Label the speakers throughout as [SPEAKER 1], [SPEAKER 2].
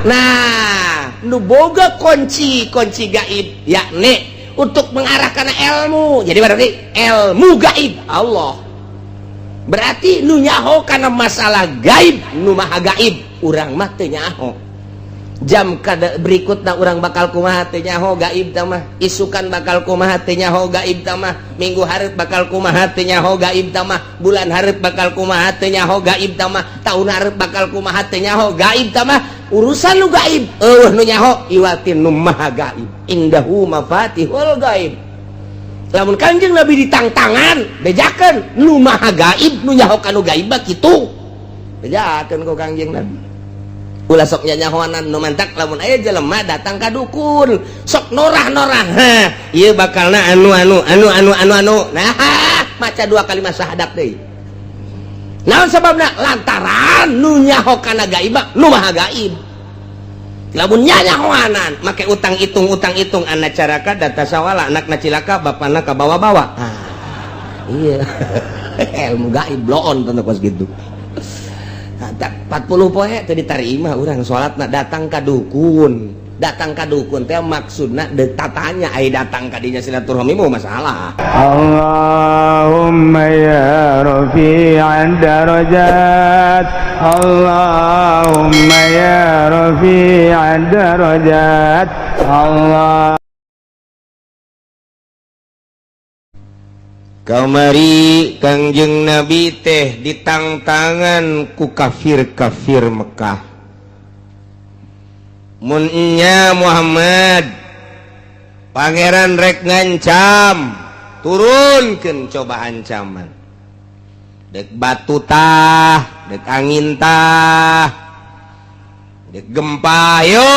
[SPEAKER 1] Nah, nu boga kunci kunci gaib, yakni untuk mengarahkan ilmu. Jadi berarti ilmu gaib Allah, berarti nu nyaho karena masalah gaib nu maha gaib. Urang mah teu nyaho jam kada berikutna urang bakal kumaha, teu nyaho gaib mah. Isukan bakal kumaha, teu nyaho gaib mah. Minggu hareup bakal kumaha, teu nyaho gaib mah. Bulan hareup bakal kumaha, teu nyaho gaib mah. Tahun hareup bakal kumaha, teu nyaho gaib mah. Urusan nu gaib euweuh nu nyaho iwal ti nu maha gaib. Indahu mafatihul gaib. Lamun Kanjeng Nabi ditangtangan, bejakeun nu maha gaib, nu nyaho kanu gaib mah kitu, bejakeun ku Kanjeng Nabi, ulah sok nyanyahoanan. Nu mantak lamun aya jelema datang ka dukun, sok norah-norah, ha ieu bakalna anu anu anu anu anu anu. Nah, maca dua kalimat syahadat deui. Naon sababna? Lantaran nu nyaho kana gaib nu maha gaib. Lamun nyanyahoanan make utang hitung, utang hitung, anak caraka data sawala, anakna cilaka, bapana kabawa-bawa. Ah, iya, ilmu gaib bloon tentu pas gitu. 40 poe teu diterima urang salatna datang ka dukun. Datang ka dukun teh maksudna deuk tatanya, ai datang ka dinya silaturahmi mau masalah.
[SPEAKER 2] Allahumma ya rafi'ad darajat, Allahumma ya rafi'ad darajat, Allah.
[SPEAKER 1] Kamari Kangjeng Nabi teh ditangtangan ku kafir-kafir Mekah. Munnya Muhammad, Pangeran rek ngancam, turunkan coba ancaman, dek batu tah, dek angin tah, dek gempa, yo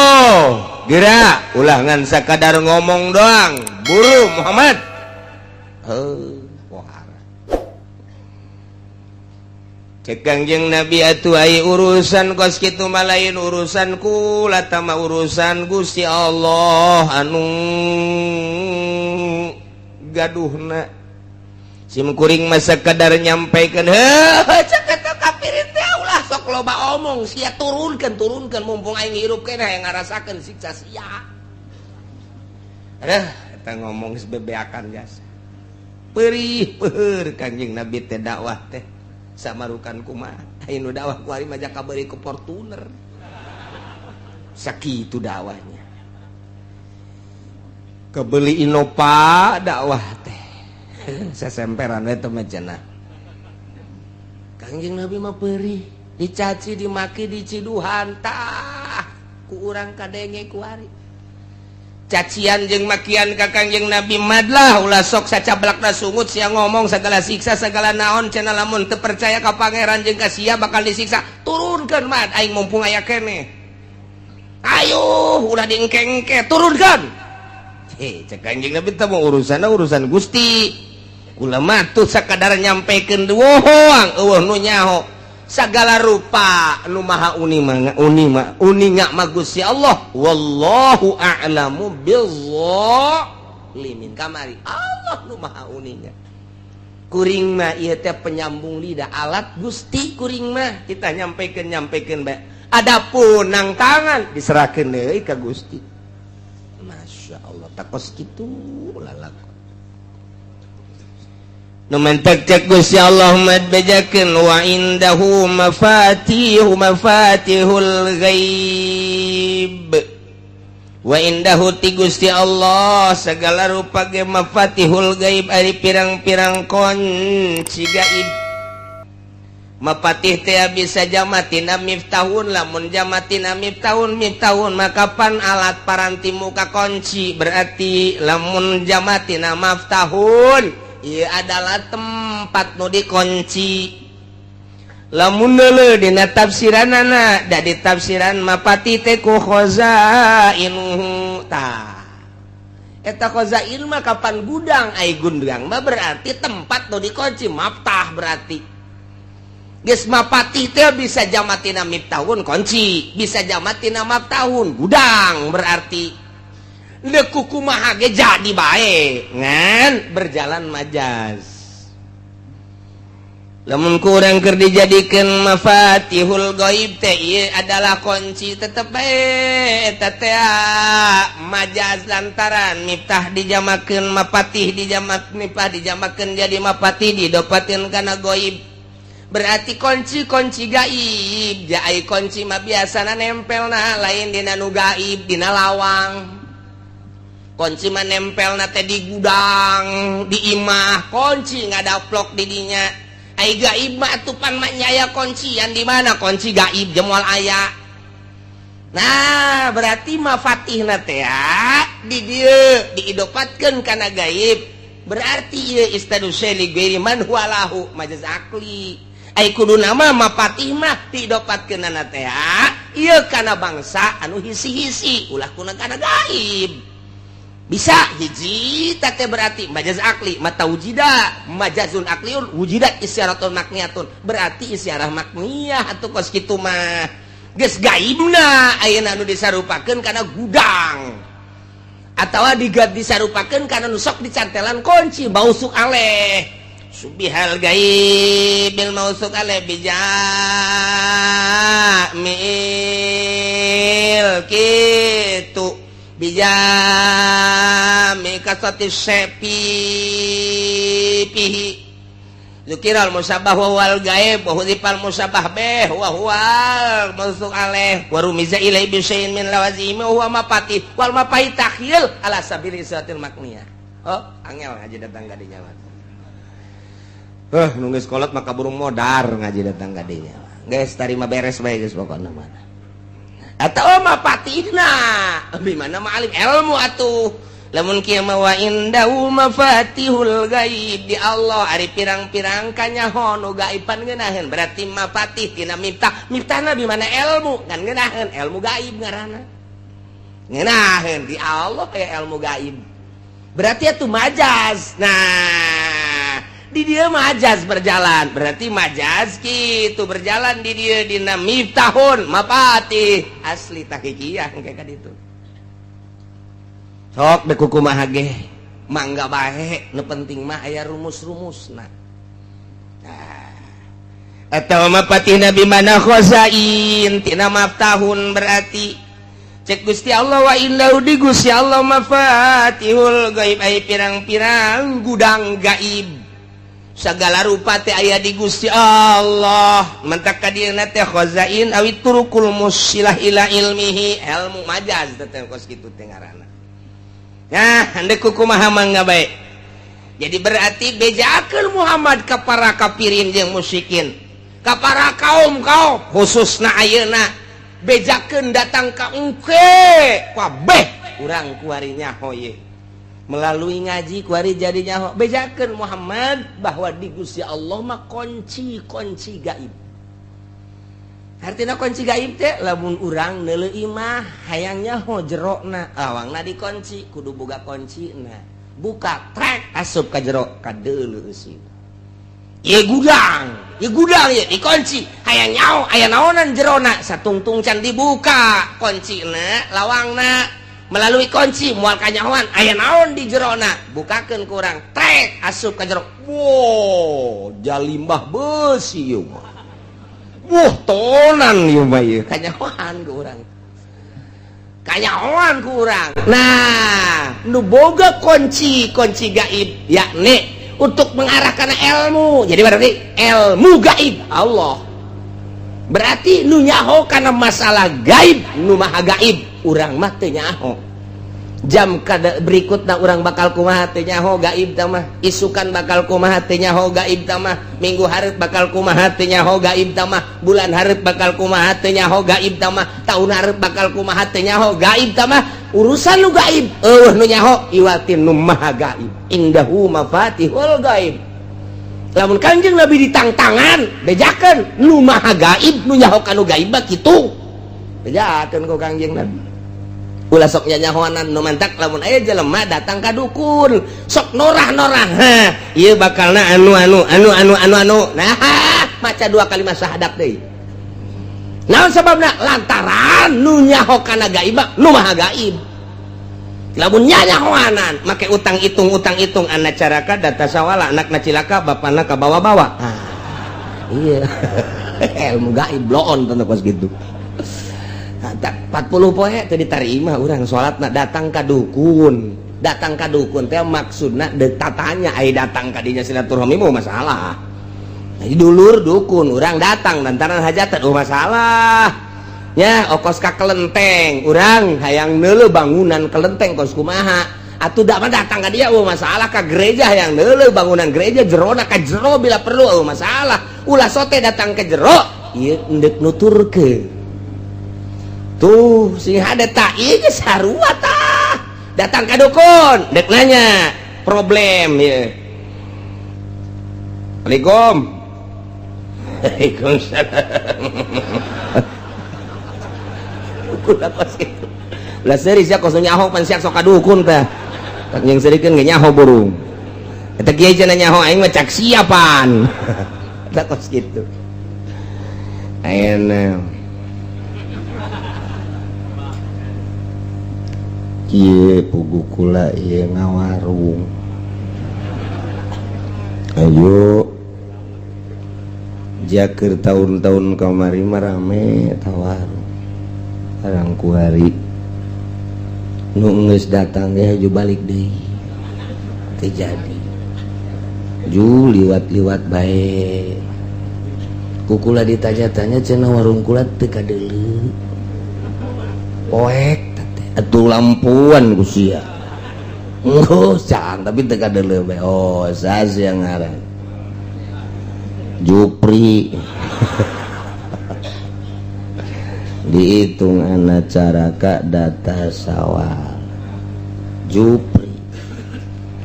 [SPEAKER 1] gerak, ulah ngan sakadar ngomong doang, buru Muhammad. Heuh. Cek Kangjeng Nabi, atuh ai urusan kos kitu mah lain urusan kula tama, urusan Gusti Allah anu gaduhna. Sim kuring mah sakadar nyampaikan. Heuh, cek eta kafirin teh, ulah sok loba omong sia, turunkeun, turunkeun, mumpung aing hirup keneh yang ngarasakeun siksa sia. Aduh, eta ngomong geus bebeakan jasa perih peur. Kanjeng Nabi teh dakwah teh samarukan kumaha? Aya nu dakwah ku ari mah kabeuri ku Fortuner, sakitu dakwahnya, kebeli Innova dakwah teh, sasemperan we teh mah cenah. Kangjeng Nabi mah perih dicaci, dimaki, diciduhan. Tah, ku urang kadenge ku ari cacian jeung makian ka Kangjeng Nabi. Madlah, ulah sok sacablakna sungut sia ngomong segala siksa segala naon cenah. Lamun teu percaya ka Pangeran jeung ka sia bakal disiksa, turunkeun, Mad, aing mumpung aya keneh. Ayo, ulah diengke-engke, turunkeun. Heh, cek Kanjeng Nabi teh mau urusan urusan Gusti, kula mah tuh sakadar nyampekeun doang, euweuh nu nyaho segala rupa. Nu maha uni mah, uni mah uninga mah Gusti Allah. Wallahu a'lamu bizzalimin. Kamari Allah nu maha uninga, kuring mah ieu teh penyambung lidah, alat Gusti kuring mah. Kita nyampaikan, nyampaikan bae, adapun nang tangan diserahkeun deui ka Gusti. Masya Allah, takos kitu lalakon. Nu mantak cek Gusti Allah mad, bejakeun, wa indahu mafatihu mafatihul ghaib. Wa indahu, ti Gusti Allah segala rupa ge, mafatihul gaib, ari pirang-pirang kunci gaib. Mapatih teh bisa jamatina miftahun. Lamun jamatina miftahun, miftahun maka pan alat paranti muka kunci. Berarti lamun jamatina maftahun, ieu adalah tempat nu dikunci. Lamun deuleu dina tafsiranana, da ditafsiran mapati teh ku khazainuhu. Tah, eta khazain mah kapan gudang, ai gudang mah berarti tempat nu dikunci, maftah. Berarti geus mapatih teh bisa jamatina miftahun kunci, bisa jamatina maftahun gudang. Berarti kumaha ge jadi bae, ngan berjalan majaz. Lamun kurang keur dijadikan mafatihul gaib teh ieu adalah kunci, tetep bae eta teh majaz, lantaran miftah dijamakeun mapatih, dijamak miftah dijamakeun jadi mapatih, diidopatkeun kana gaib, berarti kunci-kunci gaib. Jai kunci mah biasana nempel, nah, lain dina nu gaib, dina lawang. Kunci mah nempel na teh di gudang, di imah, kunci ngadaplok di dinya. Ai gaib mah atuh pan mah aya kuncian di mana kunci gaib jemoal aya. Nah, berarti mafatihna teh di dieu diidopatkeun kana gaib, berarti ieu isnadu syai li ghairi man huwa lahu, majaz akli. Ai kudu nama mafatih mah diidopatkeunana teh ieu kana bangsa anu hisi-hisi, ulah kuna kana gaib. Bisa hiji teh berarti majaz akli mata wujida majazun akliun wujidat isyaratun makniyatun, berarti isyarah makniyah atau kos kitu mah geus gaibna ayeuna anu disarupakeun kana gudang atawa digat disarupakeun kana nu sok dicantelan kunci mausuk aleh syubbihal gaib bil mausuk aleh bijamil kitu bijami kasati sepi pihi Zukiral musabah wa wal gaib wa hudifal musabah bih wa huwal mausuk alaih wa rumiza ilai bi syai'in min lawazimi wa huwa mapati wal mapai takhyil ala sabili isatil makniyah. Oh, angel ngaji datang ka dinya mah. Nunggu sekolah maka burung modar ngaji datang ka dinya. Geus tarima beres bae geus pokona mah. Atau mafatihna di mana ma'alim ilmu atuh lamun kieu mah wa indahu mafatihul gaib, di Allah ari pirang-pirang kanyaho nu gaiban ngeunaheun, berarti mafatih tina miftah, miftahna di mana ilmu kan ngeunaheun, ilmu gaib ngaranna, ngeunaheun di Allah kayak ilmu gaib, berarti itu majaz. Nah, di dia majaz berjalan, berarti majaz gitu berjalan di dia dina miftahun mafatih asli tahqiqiyah kayak itu. Sok dek kumaha ge mangga bae, nu penting mah aya rumus-rumusna. Nah, atau mapatih nabi mana khazain tina maftahun, berarti cek Gusti Allah wa indahu, di Gusti Allah mafatihul gaib, ai pirang-pirang gudang gaib segala rupa teh aya di Gusti Allah. Mentak ka dieuna teh khazain awi turukul musilah ila ilmihi, ilmu majaz teh kos kitu teh ngaranna. Nah, handek kumaha mangga bae. Jadi berarti bejakeun Muhammad ka para kafirin jeung musyrikin, ka para kaum kaum khususna ayeuna, bejakeun datang ka engke kabeh urang kuari nyaho ye. Melalui ngaji kuari jadi nyaho, bejakeun Muhammad bahwa di Gusti Allah mah kunci-kunci gaib. Artinya kunci gaib teh lamun urang neuleuh imah hayang nyaho jerona, lawangna dikunci, kudu boga kuncina, buka trek asup ka jero kadeuleu eusi. Ieu gudang, ieu gudang ieu dikunci, hayang nyaho aya naonan jerona, satungtung can dibuka kuncina lawangna, melalui kunci moal kanyahoan aya naon di jerona. Bukakeun ku urang trek asup ka jero, wow, jalimbah besi ieu mah. Wah, tonan ieu mah ieu, kanyahoan ku urang. Kanyahoan ku urang. Nah, nu boga kunci kunci gaib yakni untuk mengarahkan ilmu. Jadi berarti ilmu gaib Allah. Berarti nu nyaho kana masalah gaib nu maha gaib, urang mah teu nyaho. Jam kada berikutna urang bakal kumaha teu nyaho, gaib tah mah. Isukan bakal kumaha teu nyaho, gaib tah mah. Minggu hareup bakal kumaha teu nyaho, gaib tah mah. Bulan hareup bakal kumaha teu nyaho, gaib tah mah. Tahun hareup bakal kumaha teu nyaho, gaib tah mah. Urusan nu gaib eueuh nu nyaho iwatin nu maha gaib, indahu mafatihul gaib. Lamun Kanjeng Nabi ditangtangan, bejakeun nu maha gaib, nu nyaho kanu gaib mah kitu, bejakeun ku Kanjeng Nabi, ulah sok nyanyahoanan. Nu mantak lamun aya jelema datang ka dukun sok norah-norah, ha ieu bakalna anu anu anu anu anu anu, nah, maca dua kalimat syahadat deui. Naon sababna? Lantaran nu nyaho kana gaib nu maha gaib. Lamun nyanyahoanan make utang hitung utang hitung, anak caraka data sawala, anakna cilaka, bapana kabawa-bawa. Ah. Iya. Ilmu gaib bloon tentu kos gitu. 40 poe teu ditarima urang salatna datang ka dukun. Datang ka dukun teh maksudna deuk tatanya ai datang ka dinya silaturahmi mah masalah. Jadi dulur dukun urang datang lantaran hajatan oh masalah. Ya okos ka kelenteng urang hayang neuleuh bangunan kelenteng kos kumaha. Atuh da mah datang ka dia oh masalah ka gereja hayang neuleuh bangunan gereja jerona ka jero bila perlu oh masalah. Ulah sote datang ke jero ieu endek nuturkeun. Tuh sing hade tak ieu geus sarua tah. Datang ka dukun dek nanya problem ieu. Assalamualaikum. Waalaikumsalam. Dukun apa sih itu? Ulah seuri sia kos nyaho pan sia sok ka dukun teh. Tak jeung seurikeun ge nyaho burung. Eta kiai cenah nyaho aing mah cak siapan. Eta kos kitu. Ayeuna kieu pugu kula ieu ngawarung. Ayo jakeur tahun-tahun kamari mah rame tawarung. Barang kuari nu geus datang ge haju balik deui. Teu jadi. Ju liwat-liwat bae. Ku kula ditanya-tanya cenah warung kula teu kadeuleu. Poek atuh lampuan ku sia. Enggeus cang tapi teu kadeuleu bae. Oh, sas yang ngaran. Jupri. Dihitung anak caraka data sawal. Jupri.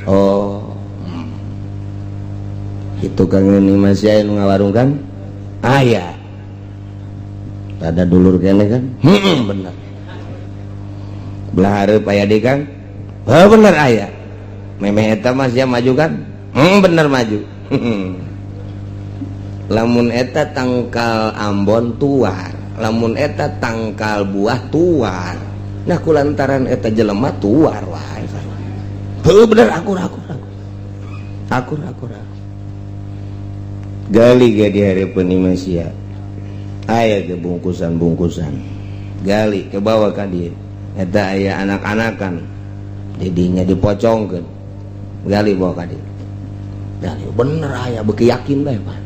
[SPEAKER 1] Oh. Itu kang ini masih aya nu ngawarung kan? Aya. Ada dulur kene kan? Heeh, bener. Belah hareup aya deui kan? Heuh bener aya. Memeh eta mah sia maju kan? Heeh bener maju. Lamun eta tangkal ambon tuar, lamun eta tangkal buah tuar. Nah kulantaran eta jelema tuar wae. Heuh bener akur akur akur. Akur akur akur. Gali ge di hareupeun imah sia. Aya ge bungkusan-bungkusan. Gali ke bawah ka dieu. Eta aya anak-anakan. Didinya dipocongkeun. Gali bawa ka dieu. Gali bener aya beuki yakin bae Pak.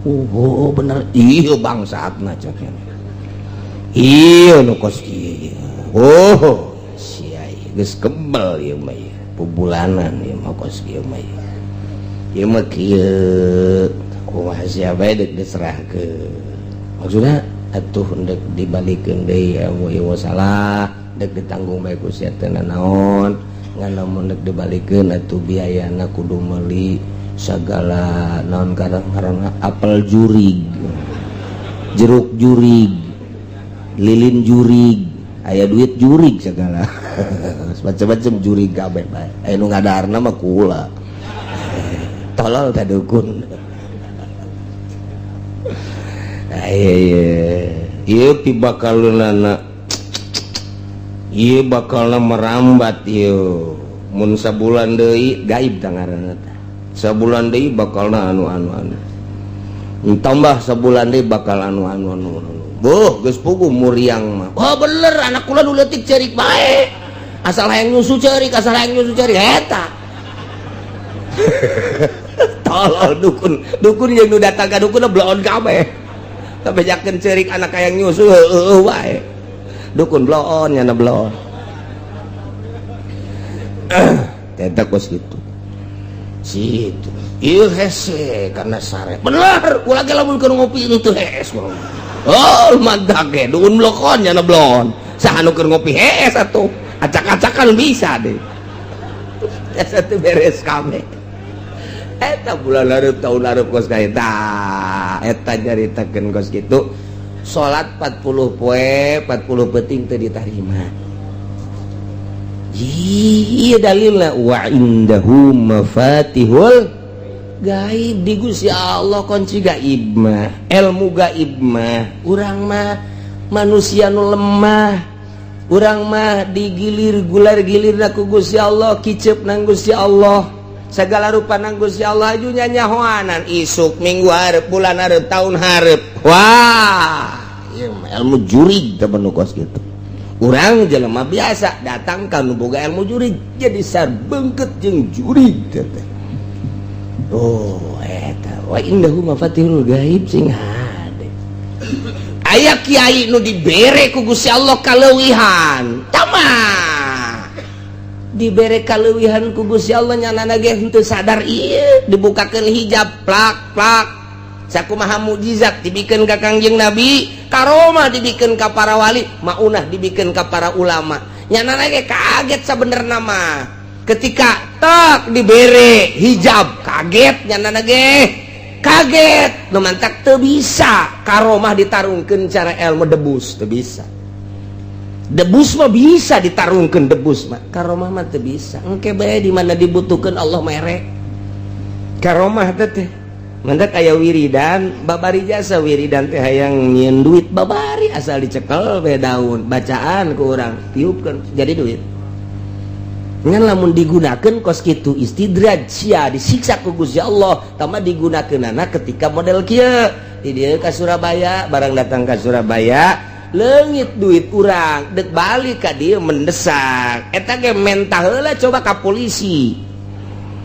[SPEAKER 1] Oh, bener ieu bangsatna cek. Ieu nu kos kieu. Oh, sia geus kebel ieu mah ieu. Pubulanan ieu mah kos kieu mah ieu. Ieu mah kieu. Kumaha sia bae deuk diserahkeun. Maksudna atuh endek dibalikeun deui ilmu salah, dek ditanggung bae ku sia teu nanaon. Ngan lamun dek dibalikeun atuh biayana kudu meuli sagala naon karang-karang apel jurig, jeruk jurig, lilin jurig, aya duit jurig segala. Macam-macam jurig kabeh bae. Aya nu ngadaharna mah kula. Tolol teh dukun. Ieu ieu pibakaleunana ieu bakalna merambat ieu. Mun sabulan deui gaib tah ngaranna teh. Sabulan deui bakalna anu anu anu. Tambah sabulan deui bakal anu anu anu anu. Boh geus puguh muriang mah. Oh bener anak kula nu leutik ceurik bae. Asal hayang nyusu ceurik, asal hayang nyusu ceurik eta. Tolol dukun, dukun jeung nu datang ka dukun bloon kabeh. Kabejakeun ceurik anak hayang nyusu heueuh wae. Dukun bloon nyana bloon. Eta kos kitu. Situ. Ieu hese karena sare. Bener, kula ge lamun keur ngopi teu hees. Oh, mantap ge dukun blokon nyana bloon. Saha nu keur ngopi hees atuh. Acak-acakan bisa deh. Eta teu beres kabeh. Eta bulan hareup tahun hareup kos ka eta. Eta nyaritakeun kos kitu. Salat 40 poe, 40 peuting teu ditarima. Iya dalilna wa indahu mafatihul gaib di Gusti Allah kunci gaib mah, ilmu gaib mah. Urang mah manusia nu lemah. Urang mah digilir gular-gilir ku Gusti Allah, kicep nang Gusti Allah. Segala rupa nang Gusti Allah aju nyanyahoanan isuk minggu hareup bulan hareup tahun hareup. Wah, ieu ilmu jurig teh nu kos kitu. Urang jelema biasa datang ka nu boga ilmu jurig jadi sarbengket jeung jurig teh. Oh, eta wa indahu mafatihul gaib sing hade. Aya kiai nu dibere ku Gusti Allah kaleuwihan. Tamah. Dibere kaleuwihan ku Gusti Allah nyanana ge henteu sadar ieu dibukakeun hijab plak plak. Sakumaha mukjizat dibikeun ka Kangjeng Nabi, karomah dibikeun ka para wali, maunah dibikeun ka para ulama. Nyanana ge kaget sabenerna mah. Ketika tak dibere hijab kaget nyanana ge. Kaget nu mantak teu bisa karomah ditarungkeun cara ilmu debus teu bisa. Debus mah bisa ditarungkeun debus mah, karomah mah teu bisa. Engke bae di mana dibutuhkeun Allah mere. Karomah teh teh mantak aya wiridan babari jasa wiridan teh hayang nyieun duit babari asal dicekel bae daun bacaan ku urang tiupkeun jadi duit. Ngan lamun digunakeun kos kitu istidraj sia disiksa ku Gusti Allah tama digunakeunana ketika model kieu di dieu ka Surabaya barang datang ka Surabaya leungit duit urang dek balik ka dieu mendesak eta ge mentah heula coba ka polisi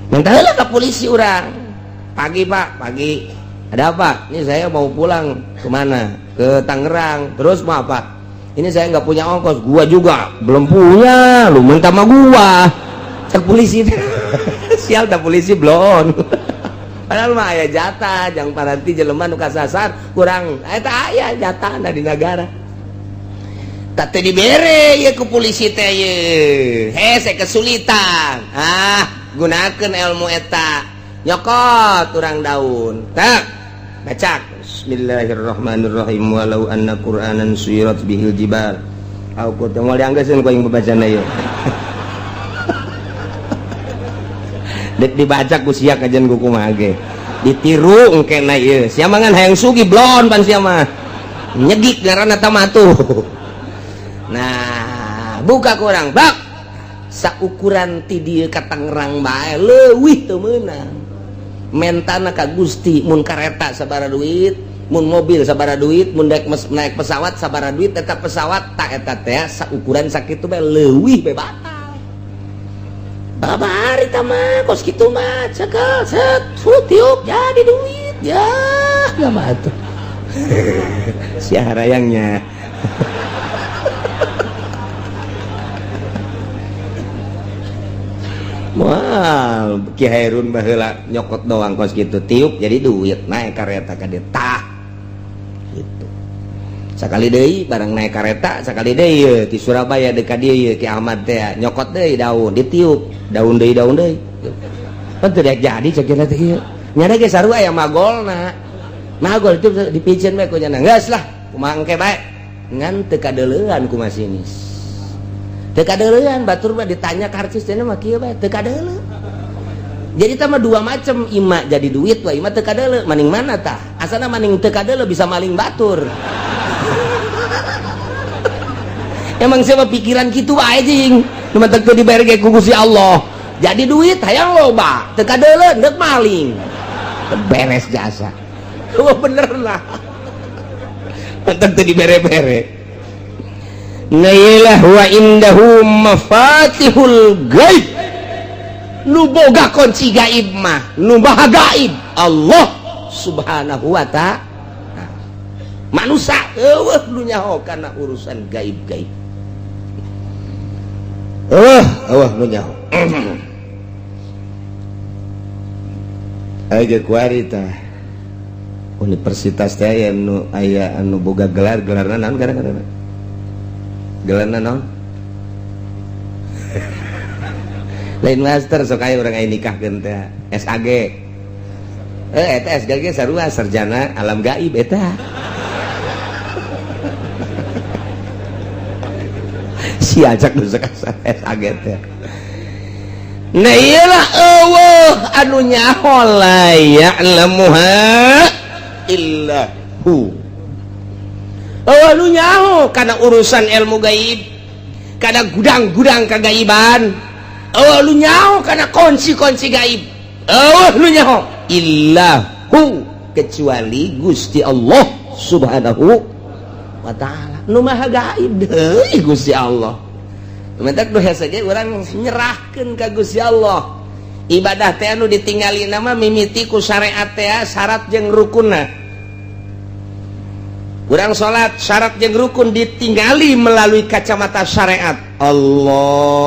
[SPEAKER 1] mentah heula ka polisi urang pagi Pak pagi ada apa ini saya mau pulang kemana ke Tangerang terus mau apa ini saya nggak punya ongkos, gua juga belum punya, lu minta sama gua. Cek polisi, sial tak polisi belum. Padahal mah aya jatah, jang paranti jelema nu kasasar kurang, eta aya jatah na di negara. Tak teu dibere ye ku polisi teh ye. Hese kesulitan. Ah, gunakeun ilmu eta. Nyokot urang daun. Tak bacak. Bismillahirrahmanirrahim walau anna qur'anan suyirat bihil jibal au qut moal dianggeuskeun ku aing babacana ieu. Dek dibaca ku sia kajian ku kumaha ge. Ditiru engkena ieu. Sia mah ngan hayang sugih blon pan sia mah. Nyegik ngaranna tamatuh. Nah, buka ku urang bak. Saukuran ti dieu ka Tangerang bae leuwih teu meunang. Mentana ka Gusti mun kareta sabaraha duit, mun mobil sabaraha duit, mun naik pesawat sabaraha duit, eta pesawat tak eta teh saukuran sakitu bae leuwih bae batal. Babari tah mah kos kitu mah cekel set tiup jadi duit ya mah atuh. Sia harayangnya. Wah, Ki Hairun baheula nyokot doang kos kitu tiup jadi duit naik kareta ka dieu tah. Gitu. Sakali deui barang naik kareta sakali deui ye ti Surabaya deuk ka dieu ye Ki Ahmad teh nyokot deui daun ditiup daun deui daun deui. Pan teu jadi cek teh ieu. Nyana ge sarua aya magolna. Magol itu dipiceun bae ku nyana. Geus lah, kumaha engke bae. Ngan teu kadeuleuan ku masinis. Teu kadeuleuan batur mah ditanya karcis teh mah kieu bae teu kadeuleu. Jadi tah mah dua macam ima jadi duit wa ima teu kadeuleu maning mana tah? Asana maning teu kadeuleu bisa maling batur. Emang siapa pikiran kitu wae jing. Nu matak teu dibere ge ku Gusti Allah. Jadi duit hayang loba, teu kadeuleu deuk maling. Beres jasa. Oh bener lah. Matak teu dibere-bere. Nailah wa indahu mafatihul gaib. Nu boga kunci gaib mah, nu maha gaib Allah Subhanahu wa ta'ala. Manusia eueuh nu nyaho kana urusan gaib-gaib. Eueuh nu nyaho. Aya kuari tah. Universitas teh aya nu aya anu boga gelar, gelarna naon gara-gara? Gelarna naon? Lain master sok aya urang aya nikahkeun teh SAG. Eta SAG sarua sarjana alam gaib eta. Si ajak nu SAG teh. Nah iyalah eueuh anu nyaho la ya'lamuha illa hu. Eueuh nu nyaho kana urusan ilmu gaib, kana gudang-gudang kagaiban. Eueuh nu nyaho kana kunci-kunci gaib. Euweuh nu nyaho illahu, kecuali Gusti Allah Subhanahu wa Ta'ala, nu maha gaib deui Gusti Allah. Mentak nu hese ge urang nyerahkeun ka Gusti Allah. Ibadah teh anu ditinggali nama mimiti ku syariat teh, syarat jeung rukunna. Urang salat, syarat jeung rukun ditinggali melalui kacamata syariat. Allahu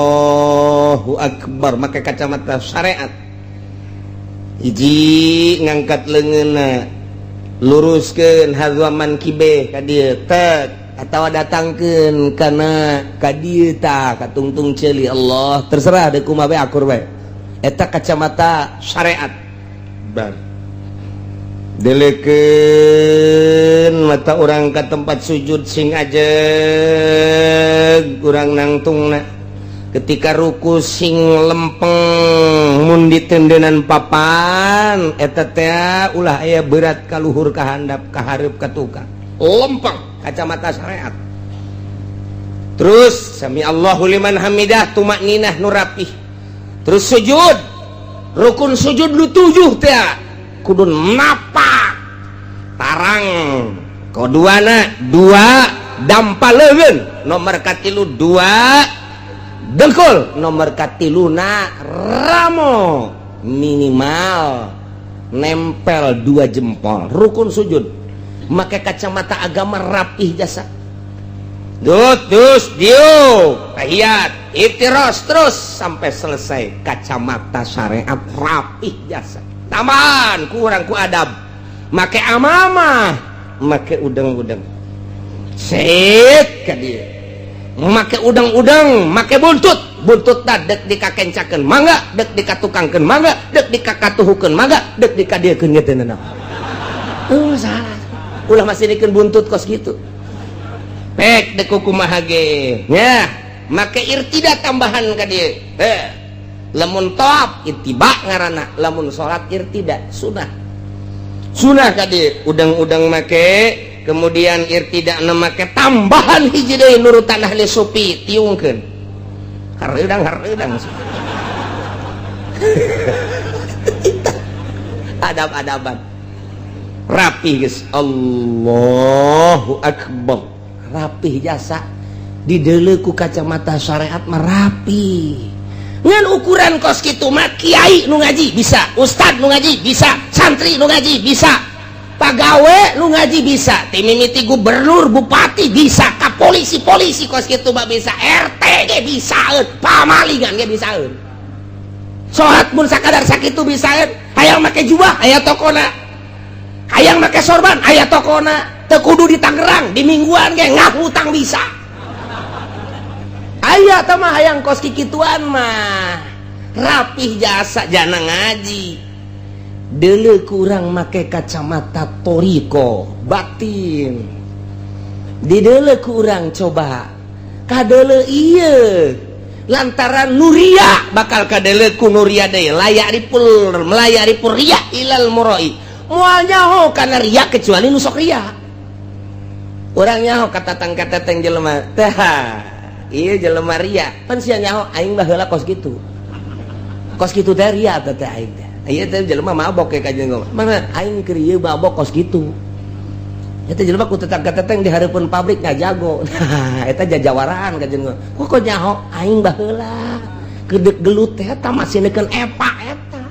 [SPEAKER 1] Akbar, make kacamata syariat. Hiji, ngangkat leungeunna, luruskeun hadzwa mankibe ka dieu, tek, atawa datangkeun kana ka dieu, tah, ka tungtung ceuli. Allah, terserah deuk kumaha bae, akur bae. Eta kacamata syariat. Bar delekeun mata urang ke tempat sujud, sing ajeg urang nangtungna. Ketika ruku sing lempeng, mun ditendenan papan eta teh ulah aya berat ka luhur, ka handap, ka hareup, ka tukang. Lempeng, kacamata syariat. Terus sami Allahu liman hamidah, tumakninah nu rapih. Terus sujud, rukun sujud nu tujuh teh kudu napak tarang, koduana dua dampa leungeun, nomor katilu dua dengkul, nomor katiluna ramo, minimal nempel dua jempol. Rukun sujud make kacamata agama rapih jasa. Dut, terus diuk tahiyat, iftiros, terus sampai selesai, kacamata syariat rapih jasa. Tambahan kurang ku adab, make amamah, make udang-udang set ka dieu, make udang-udang, make buntut. Buntut dek dikakencakeun mangga, dek dikatukangkeun mangga, dek dikakatuhukeun mangga, dek dikadiekeun ge teu nanaon. Oh, salah, ulah masih dikeun buntut kos gitu. Pek dek kumaha ge nya, make irtida tambahan ka dieu. Eh, lamun tawaf ittiba ngaranna, lamun salat irtida sunah. Sunah ka dieu udang-udang make, kemudian irtida make tambahan hiji deui, nurutan ahli sufi, tiungkeun hareudang hareudang. Adab-adaban rapi geus. Allahu Akbar, rapih jasa. Dideuleu ku kacamata syariat mah rapi. Ngan ukuran kos kitu mah kiai nu ngaji bisa, ustad nu ngaji bisa, santri nu ngaji bisa, pagawe nu ngaji bisa, ti mimiti gubernur, bupati bisa, ka polisi polisi kos kitu mah bisa, RT ge bisaeun, pamalingan ge bisaeun. Salat mun sakadar sakitu bisaeun. Hayang make jubah aya tokona, hayang make sorban aya tokona. Teu kudu di Tangerang, di Mingguan ge ngahutang bisa aya. Tah mah hayang kos kikituan mah rapih jasa, jana ngaji. Deuleu kurang make kacamata toriko batin, dideuleu kurang coba kadeuleu ieu, lantaran nuria bakal kadeuleu ku nuria deui. La ya'riful, la ya'rifur riya ilal muroi, moal nyaho kana ria kecuali nu sok ria. Urang nyaho katatang kateteng jelema teh, iya, jelema ria pan. Sia nyaho aing baheula kos kitu, kos kitu teh ria teh teh aing teh. Ieu teh jelema mabok kayak kajian, mana aing keur ieu mabok kos kitu. Eta jelema ku tetang kateteng di hareupeun pabrik ngajago. Nah, eta jajawaraan kajian. Kok kok nyaho aing baheula kedek gelut teh, eta masih neukeun epa, eta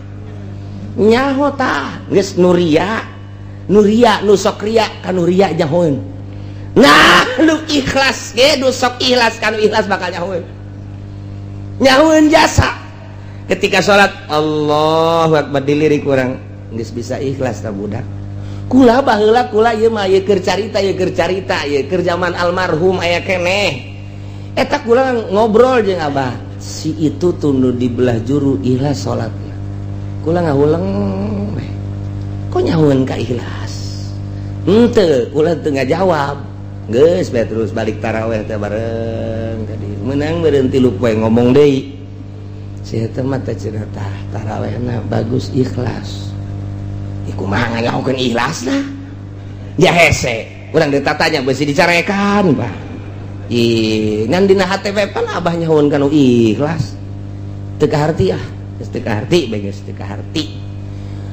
[SPEAKER 1] nyaho tah. Geus nuria nuria, nu sok ria ka ria nyahoeun. Nah, lu ikhlas ge, nu sok ikhlas ka ikhlas bakal nyahoeun, nyahoeun jasa. Ketika sholat Allahu Akbar, dilirik urang geus bisa ikhlas ta budak. Kula baheula, kula ieu mah, ieu keur carita, ieu keur carita, ieu keur zaman almarhum aya keneh. Eta kula ngobrol jeung abah si itu tunduh di belah juru, ikhlas salatna. Kula ngahuleng, kok nyahoeun ka ikhlas? Henteu, kula teu ngajawab. Geus bae, terus balik taraweh teh bareng tadi menang berhenti 3 poe ngomong deui si eta mah teh, cenah tah tarawehna bagus, ikhlas. Ih, kumaha nganyahokeun ikhlasna? Ya hese urang ditatanya beusi dicarekan, Pak. Ih, ngan dina hate pan abah nyahoeun kanu ikhlas. Teu kaharti ah. Geus teu kaharti bae, geus teu kaharti.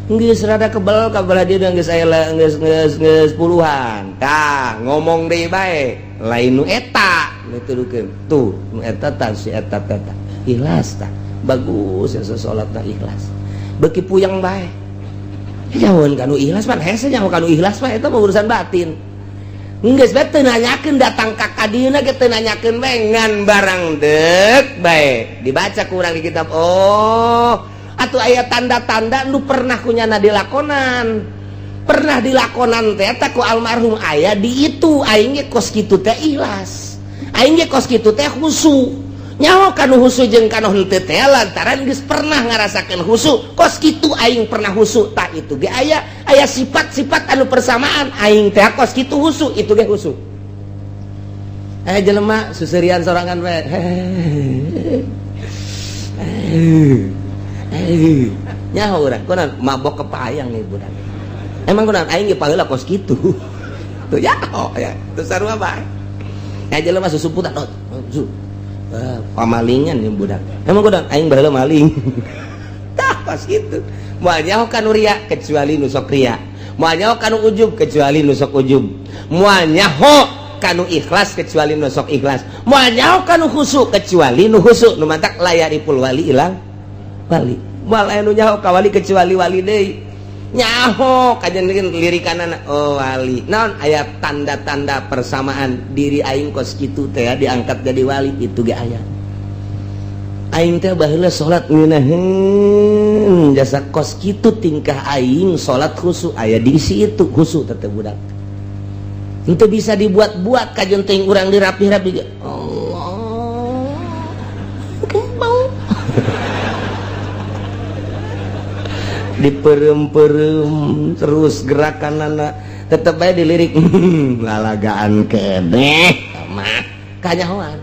[SPEAKER 1] Geus rada kebel ka belah dieu, geus aya geus geus geus puluhan. Tah, ngomong deui bae, lain nu eta nu tudukeun. Tuh, nu eta tah si eta teh tah. Ikhlas tah. Bagus ya salatna ikhlas. Beuki puyeng bae. Jauhan kanu ikhlas pan hese, nyaho kanu ikhlas mah eta mah urusan batin. Geus bae teu nanyakeun, datang ka kadieuna ge teu nanyakeun bae, ngan barang deuk bae dibaca ku urang di kitab. Oh, atuh aya tanda-tanda nu pernah kunyana dilakonan. Pernah dilakonan teh eta ku almarhum aya di itu, aing ge kos kitu teh ikhlas. Aing ge kos kitu teh khusu. Nyaho kanu husu jeung kanu henteu teh lantaran geus pernah ngarasakeun husu, kos kitu aing pernah husu, tah itu ge aya aya sifat-sifat anu persamaan aing teh kos kitu husu, itu ge husu. Eh, jelema susurian sorangan bae. Nyaho urang kunaon mabok kepayang nih budak. Emang kunaon aing ge paheula kos kitu. Tuh ya, oh ya, tuh sarua bae. Eh, jelema susumputan, oh, su. Pamalingan nih budak. Emang kunaon aing baheula maling. Tah pas kitu. Moal nyaho kanu ria kecuali nu sok ria. Moal nyaho kanu ujub kecuali nu sok ujub. Moal nyaho kanu ikhlas kecuali nu sok ikhlas. Moal nyaho kanu khusu kecuali nu khusu. Nu mantak la yariful wali ilang wali. Moal aya nu nyaho ka wali kecuali wali deui. Nyaho kajen lirikanana, oh wali. Naon aya tanda-tanda persamaan diri aing kos kitu teh diangkat jadi wali, itu ge aya. Aing teh baheula salat ngeunaheun jasa kos kitu tingkah aing salat khusu aya diisi itu khusu teh budak. Henteu bisa dibuat-buat kajen teuing urang dirapih-rapi ge. Allah. Oke, mau. Diperem-perem terus gerakan anak tetep aja dilirik lalagaan keneh mah kanyahoan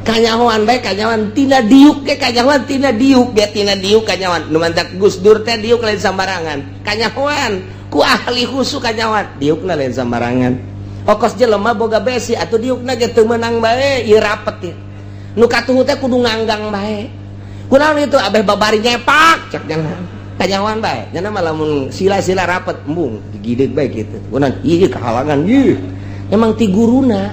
[SPEAKER 1] kanyahoan bae, kanyahoan tina diuk ge, kanyahoan tina diuk ge, tina diuk kanyahoan nu mantak Gus Dur teh diuk lain sambarangan, kanyahoan ku ahli khusu, kanyahoan diukna lain sambarangan. Okos jelema boga besi atuh diukna ge teu meunang bae ieu rapet ieu nu katuhu teh kudu nganggang bae. Kunaon itu abeh babari nyepak cek jangan kanyahoan bae nya mah lamun sila-sila rapet embung digideg bae kitu. Kunaon ieu kahalangan ieu emang ti guruna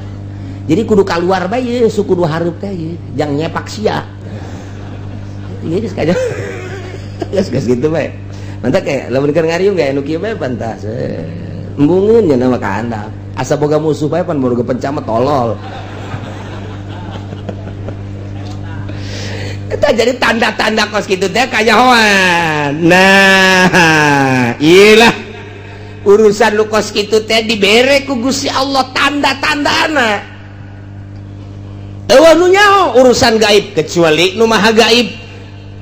[SPEAKER 1] jadi kudu kaluar bae ieu suku kudu hareup teh ieu jang nyepak sia ieu geus kaja geus geus kitu bae. Mantap kayak lamun keur ngariung ge anu kieu bae pantas embungeun nya mah ka handap asa boga musuh bae pan boga pencamet tolol. Eta jadi tanda-tanda kos kitu teh kanyahoan. Nah, iyalah urusan lu kos kitu teh dibere ku Gusti Allah tanda-tandana. Eueuh nu nyaho urusan gaib kecuali nu maha gaib.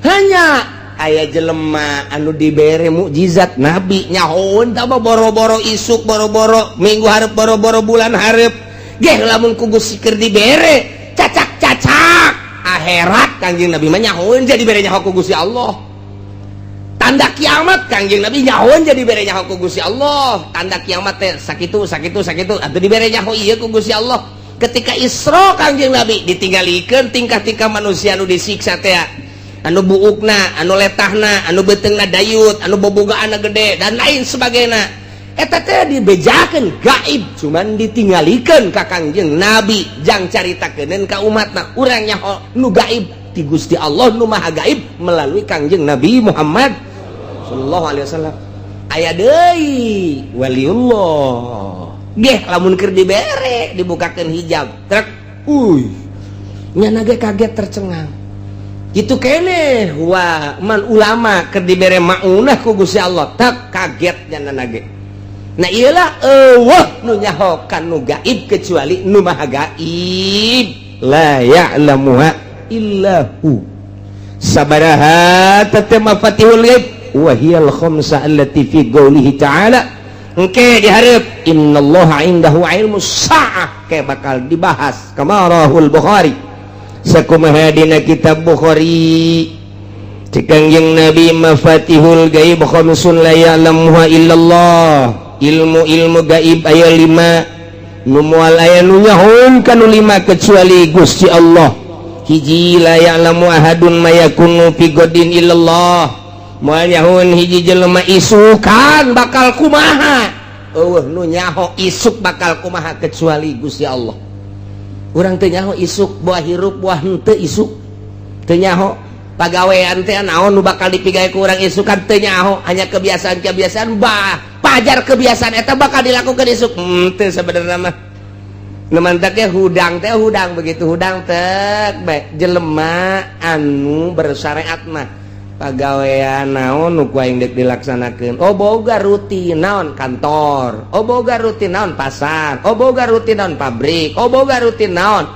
[SPEAKER 1] Hanya aya jelema anu dibere mukjizat nabi nyahoeun tah boro-boro isuk, boro-boro minggu hareup, boro-boro bulan hareup. Geh lamun ku Gusti keur dibere cacak-cacak akhirat Kangjeng Nabi mah nyahoeun jadi bere nyaho ku Gusti Allah. Tanda kiamat Kangjeng Nabi nyahoeun jadi bere nyaho ku Gusti Allah. Tanda kiamat teh sakitu sakitu sakitu atuh dibere nyaho ieu ku Gusti Allah. Ketika Isra Kangjeng Nabi ditinggalikeun tingkah-tingkah manusia anu disiksa teh, anu buukna, anu letahna, anu beuteungna dayut, anu bobogaanna gede dan lain sebagainya. Eta teh dibejakeun gaib cuman ditinggalikeun ka Kangjeng Nabi jang caritakeun ka umatna. Urang nyaho nu gaib ti Gusti Allah nu maha gaib melalui Kangjeng Nabi Muhammad sallallahu alaihi wasallam. Aya deui waliullah geh lamun keur dibere dibukakeun hijab trek uy nyana ge kaget tercengang kitu keneh. Wah man ulama keur dibere maunah ku Gusti Allah tak kaget nyana ge. Nah iyalah eueuh nu nyaho kanu gaib kecuali nu maha gaib. La ya'lamuha illa hu. Sabaraha tete mafatihul ghaib wa hiyal khamsa allati fi qoulihi ta'ala. Engke dihareup innallaha indahu ilmus saah ke bakal dibahas kamarahul Bukhari. Sakumaha dina kitab Bukhari Kangjeng Nabi mafatihul gaib khamsun la ya'lamuha illallah. Ilmu-ilmu gaib aya 5 nu moal aya nu nyahoun kanu 5 kecuali Gusti Allah. Hiji, la ya'lamu ahadun ma yakunu fi ghadin illallah. Moal nyahoeun hiji jelema isukan bakal kumaha. Euweuh nu nyaho isuk bakal kumaha kecuali Gusti Allah. Urang teu nyaho isuk buah hirup buah henteu, isuk teu nyaho. Pagawean teh naon nu bakal dipigawe ku urang isukan teu nyaho, hanya kebiasaan-kebiasaan bah pajar kebiasaan eta bakal dilakukan isuk teu sebenarnya mah. Nu mantaknya hudang teh hudang, begitu hudang tek bae. Jelema anu bersyariat mah pagawean naon nu ku aing deuk dilaksanakeun, oh boga rutin naon kantor, oh boga rutin naon pasar, oh boga rutin naon pabrik, oh boga rutin naon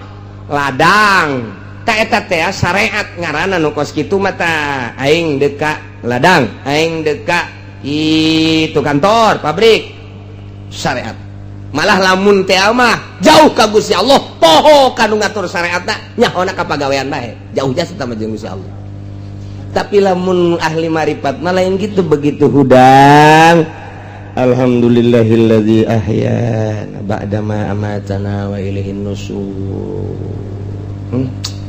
[SPEAKER 1] ladang. Tak eta teh syariat ngaranna. Nu kos kitu mah tah, aing deuk ka ladang, aing deuk ka itu kantor, pabrik, syariat. Malah lamun teh mah jauh ka Gusti Allah, poho kanu ngatur syariatna, nyahona ka pagawean bae, jauh jasa sama jeung Gusti Allah. Tapi lamun ahli marifat mah lain gitu. Begitu hudang, alhamdulillahilladzi ahyana ba'dama amatana wa ilaihin nusur.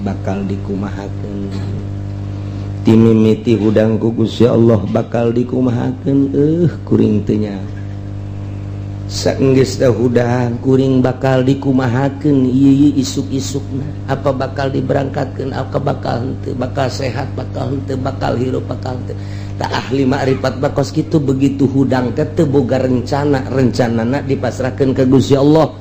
[SPEAKER 1] Bakal dikumahakeun timimiti hudang ku Gusti Allah, bakal dikumahakeun, kuring teu nyaho. Saenggeus hudang, kuring bakal dikumahakeun ieu isuk-isukna, apa bakal diberangkatkeun, apa bakal henteu, bakal sehat, bakal henteu, bakal hirup, bakal henteu. Tak ahli makrifat bakos kitu, begitu hudang teh teu boga rencana, rencanana dipasrahkeun ka Gusti Allah.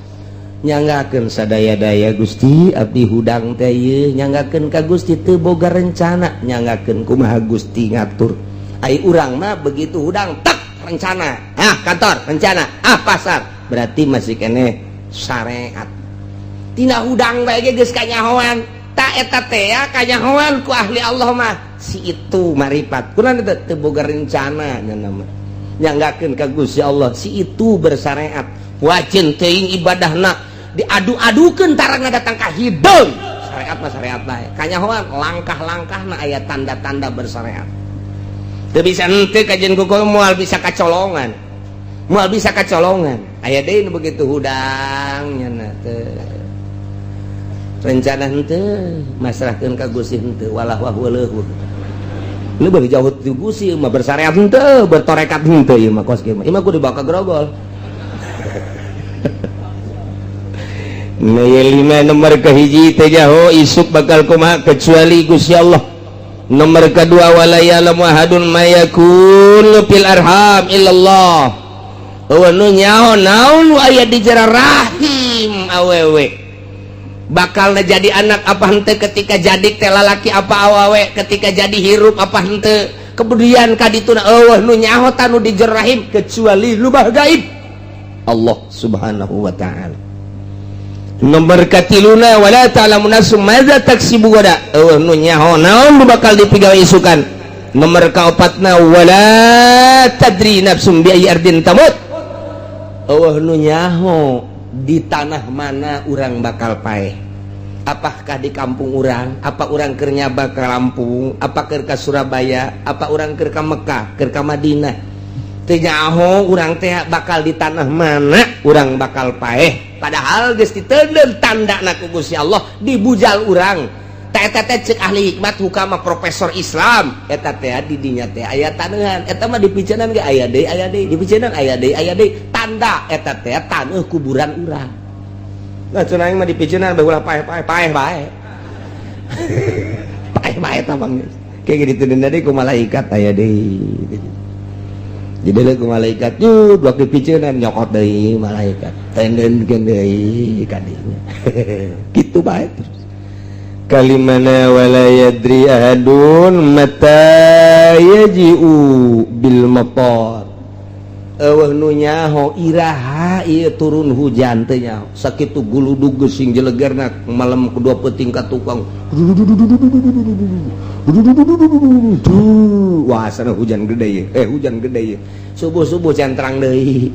[SPEAKER 1] Nyanggakeun sadaya-daya, Gusti, abdi hudang teh ieu nyanggakeun ka Gusti, teu boga rencana, nyanggakeun kumaha Gusti ngatur. Ai urang mah begitu hudang tak rencana, ah kantor rencana, ah pasar, berarti masih kene syariat. Tina hudang bae ge geus kanyahoan. Tak eta teh ya kanyahoan ku ahli Allah mah, si itu marifat kunaon teu teu boga rencana nya mah, nyanggakeun ka Gusti Allah. Si itu bersyariat, wajin teuing ibadahna diadu-adukeun tarangna datang ka hideung. Syariat mah syariat bae, kanyahoan langkah-langkahna aya tanda-tanda bersyariat. Teu bisa henteu kajian ku moal bisa kacolongan, moal bisa kacolongan. Aya deui nu begitu hudang nya teu rencana henteu, masrahkeun ka Gusti henteu, walah wah weuleuh leuwih jauh ti Gusti mah, bersyariat henteu, bertorekat henteu, ieu mah kos kieu mah, ieu mah kudu dibawa ka grogol. Nah, lima nomor kahiji, teu nyaho isuk bakal kumaha kecuali Gusti Allah. Nomor kedua, wala ya'lamu ahadun ma yakunu fil arham illallah. Euweuh nu nyaho naon nu aya di jero rahim awewe, bakal jadi anak apa henteu, ketika jadi teh lalaki apa awewe, ketika jadi hirup apa henteu, kemudian kadituna euweuh nu nyaho tanu di jero rahim kecuali lubah gaib Allah Subhanahu wa Ta'ala. Nomor katiluna, wala ta'lamu nafsum madza taksibu gada. Euweuh nu nyaho naon nu bakal dipigawe isukan. Nomor kaopatna, wala tadri nafsum bi ayyi ardin tamut. Euweuh nu nyaho di tanah mana urang bakal paeh, apakah di kampung urang, apa urang keur nyaba ke Lampung, apa keur ka Surabaya, apa urang keur ka Mekah, keur ka Madinah. Teu nyaho urang teh bakal di tanah mana urang bakal paeh, padahal geus diteundeun tandana ku Gusti Allah dibujal urang. Teh eta teh cek ahli hikmat hukama profesor Islam, eta teh di dinya teh aya taneuhan eta mah, dipiceunan ge aya deui, aya deui, dipiceunan aya deui, aya deui, tanda eta teh taneuh kuburan urang. Nah, cenah aing mah dipiceunan bae ulah paeh, paeh, paeh bae, paeh bae tah bang. Kayak gitu deui ku malaikat aya deui, jadi ku malaikat yuk waktu dipiceunan nyokot deui malaikat, tendeunkeun deui kadinya, kitu bae terus. Kalimana, wala yadri ahadun mata yaji'u bil matar. Euweuh nu nyaho iraha ieu turun hujan, teu nyaho. Sakitu guludug geus sing jelegerna malam kedua peuting ka tukang, wah sana hujan gede ye, hujan gede ye. Subuh-subuh can terang deui.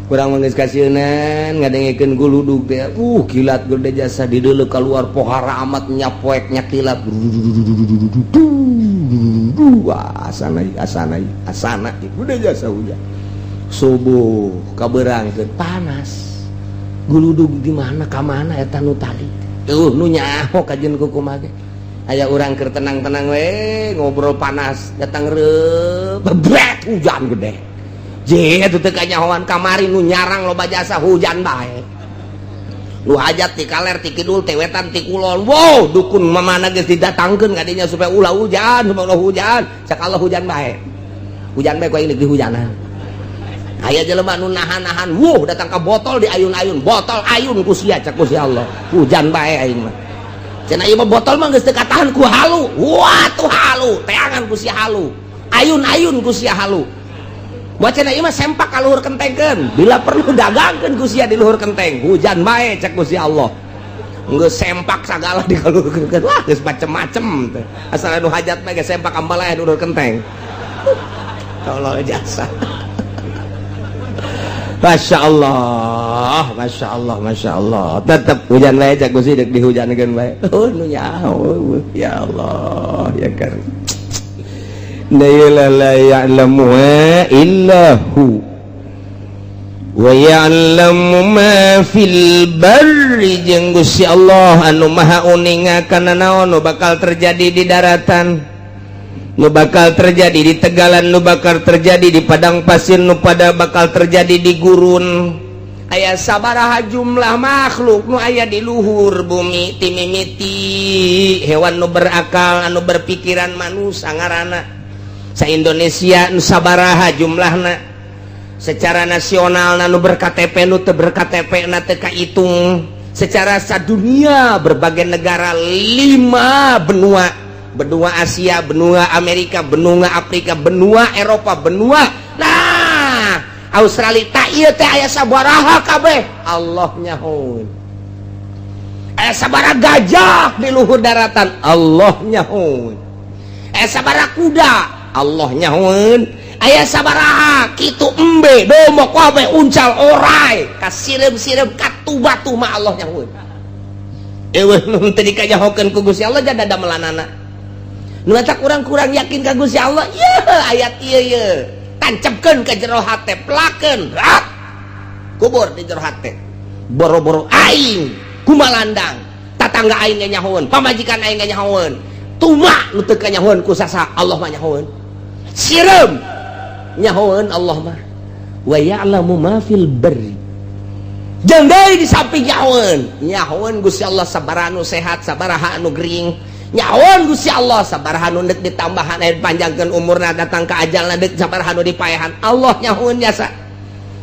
[SPEAKER 1] Kurang mah geus kasieunan ngadengekeun guludug teh, kilat gede jasa dideuleu keluar pohara amat nyapoek nyakilat. Wah, asana asana asana gede jasa hujan. Subuh kaberangkeun panas. Guludug di mana ka mana eta nu tadi. Tuh nu nyaho kajen kukumaha ge. Aya urang keur tenang-tenang we ngobrol panas, datang reup bebret hujan gede. Je eta teu kanyahoan kamari nu nyarang loba jasa hujan bae. Nu hajat ti kaler ti kidul ti wetan ti kulon. Wow, dukun mamana geus didatangkeun ka dinya supaya ulah hujan, supaya ulah hujan. Cak Allah hujan bae. Hujan bae ku aing deuk dihujanan. Aya jelema nu nahan-nahan, wuh datang ka botol di ayun-ayun, botol ayun ku sia cak ku si Allah. Hujan bae aing mah. Cenah ieu mah botol mah geus teu katahan ku halu. Wah tuh halu, teangan ku si halu. Ayun-ayun ku sia halu. Buat cenah ieu mah sempak ka luhur kentengkeun. Bila perlu dagangkeun ku sia di luhur kenteng. Hujan bae cak ku si Allah. Geus sempak sagala di luhur kenteng. Wah geus macem-macem teh. Asal anu hajat mah geus sempak ambalaya di luhur kenteng. Allah jasa. Masya Allah, Masya Allah, Masya Allah. Tetap hujan bae cak Gusti deuk dihujankeun bae. Oh nu nyaho ya Allah ya karim. La la ya'lamu illa hu wa ya'lamu ma fil barri jeung Gusti Allah anu maha uninga kana naon nu bakal terjadi di daratan, nu bakal terjadi di tegalan, nu bakal terjadi di padang pasir, nu pada bakal terjadi di gurun. Aya sabaraha jumlah makhluk nu aya di luhur bumi timimiti hewan nu berakal anu berpikiran manusia ngaranna sa Indonesia nu sabaraha jumlahna secara nasional nu ber-KTP nu teu ber-KTP na teu kahitung, secara sadunia berbagai negara 5 benua, benua Asia, benua Amerika, benua Afrika, benua Eropa, benua nah Australia tak ieu teh aya sabaraha kabeh Allah nyahoeun. Aya sabaraha gajah di luhur daratan Allah nyahoeun. Aya sabaraha kuda Allah nyahoeun. Aya sabaraha kitu embe domba kabeh uncal orai kasireum-sireum katu batu mah Allah nyahoeun. Eueuh nu teu dikanyahokeun ku Gusti Allah jada damelanana. Nu eta kurang-kurang yakin ka Gusti Allah ieu ayat ieu ieu tancapkeun ka jero hate, pelakeun rat kubur di jero hate. Boro-boro aing kumalandang, tatangga aing ge nyahoeun, pamajikan aing ge nyahoeun, tuma nu teu kanyahoeun ku sasa Allah mah nyahoeun. Sireum nyahoeun Allah mah. Wa ya'lamu ma fil barri jeung deui di samping nyahoeun, nyahoeun Gusti Allah sabaraha nu sehat, sabaraha anu gering. Nyahoeun Gusti Allah sabaraha nu deuk ditambahan aya panjangkeun umurna datang ka ajalna deuk sabaraha nu dipaehan. Allah nyahoeun jasa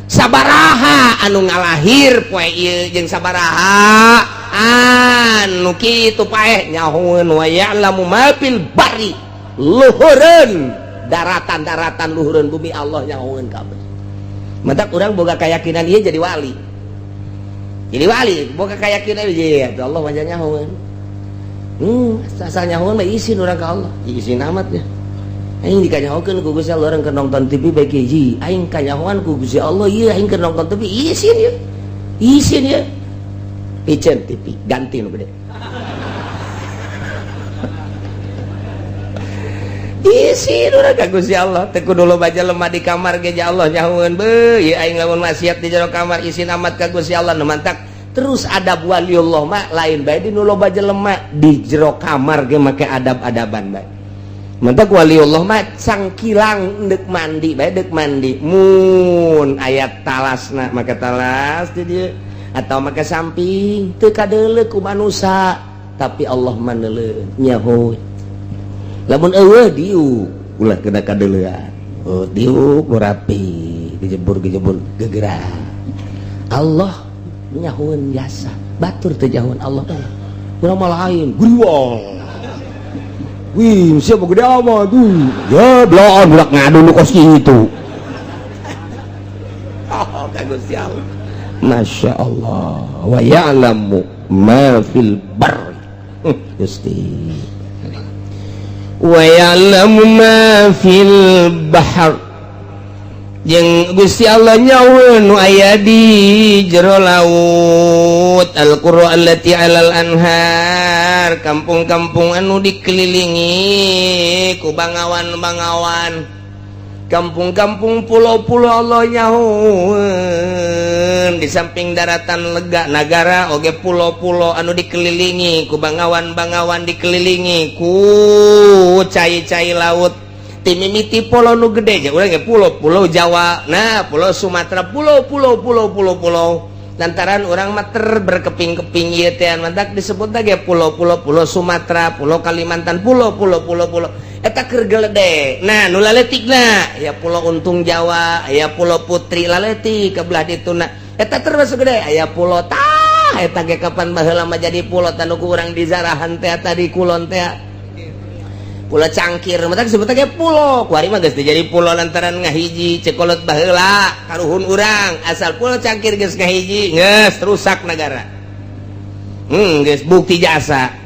[SPEAKER 1] sabaraha anu ngalahir poe ieu jeung sabaraha anu kitu paeh nyahoeun. Wa ya'lamu ma fil barri luhureun daratan-daratan luhureun bumi Allah nyahoeun kabeh. Matak urang boga keyakinan ieu jadi wali. Jadi wali boga keyakinan ieu ya Allah wajah nyahoeun. Asal nyahoeun mah isin urang ka Allah. Isin amat ya. Aing dikanyahokeun ku Gusti Allah urang keur nonton TV bae hiji. Aing kanyahoan ku Gusti Allah ieu aing keur nonton TV isin ya. Isin ya. Piceun TV ganti nu gede. Isin urang ka Gusti Allah teu kudu loba jelema di kamar ge ja Allah nyahoeun beuh ieu aing lamun maksiat di jero kamar isin amat ka Gusti Allah nu mantak. Terus adab waliullah mah lain bae di nu loba jelema di jero kamar ge make adab-adaban bae. Mantak waliullah mah cangkilang deuk mandi bae deuk mandi mun aya talasna make talas di dieu atau make samping teu kadeuleu ku manusa tapi Allah mah neuleuh nyaho. Lamun eueuh diuk ulah kena kadeuleuan. Oh diuk rapi gejebur-gejebur gegeran. Allah nyahoeun jasa batur teu nyahoeun Allah urang mah lain guriwol. Wih siapa gede amat tuh ya belaan budak ngadu nu kos kitu. Oh ka Gusti Allah Masya Allah wa ya'lamu ma fil barri Gusti wa ya'lamu ma fil bahr jeung Gusti Allah nyahoeun nu aya di jero laut. Al-qura allati 'alal anhar kampung-kampung anu dikelilingi ku bangawan-bangawan. Kampung-kampung, pulau-pulau Allah nyahoeun. Di samping daratan lega nagara oge pulau-pulau anu dikelilingi ku bangawan-bangawan, dikelilingi ku cai-cai laut. Timimiti pulau nu gede urang ge pulau, Pulau Jawa, nah, Pulau Sumatera, pulau pulau pulau pulau pulau. Lantaran urang mah ter berkeping-keping ieu teh, mantak disebut ge pulau-pulau, Pulau Sumatera, Pulau Kalimantan, pulau pulau pulau pulau eta keur gelede. Nah, nu laletikna ya Pulau Untung Jawa, ya Pulau Putri laletik ke belah dituna, eta termasuk gede. Aya pulau tah eta ge kapan baheula mah jadi pulau tanu ku urang di zarahan teh tadi kulon teh, Pulau Cangkir, matak disebut ge pulau. Kuari mah geus jadi pulau lantaran ngahiji. Cek kolot baheula karuhun urang, asal Pulau Cangkir geus ngahiji, geus rusak negara. Geus bukti jasa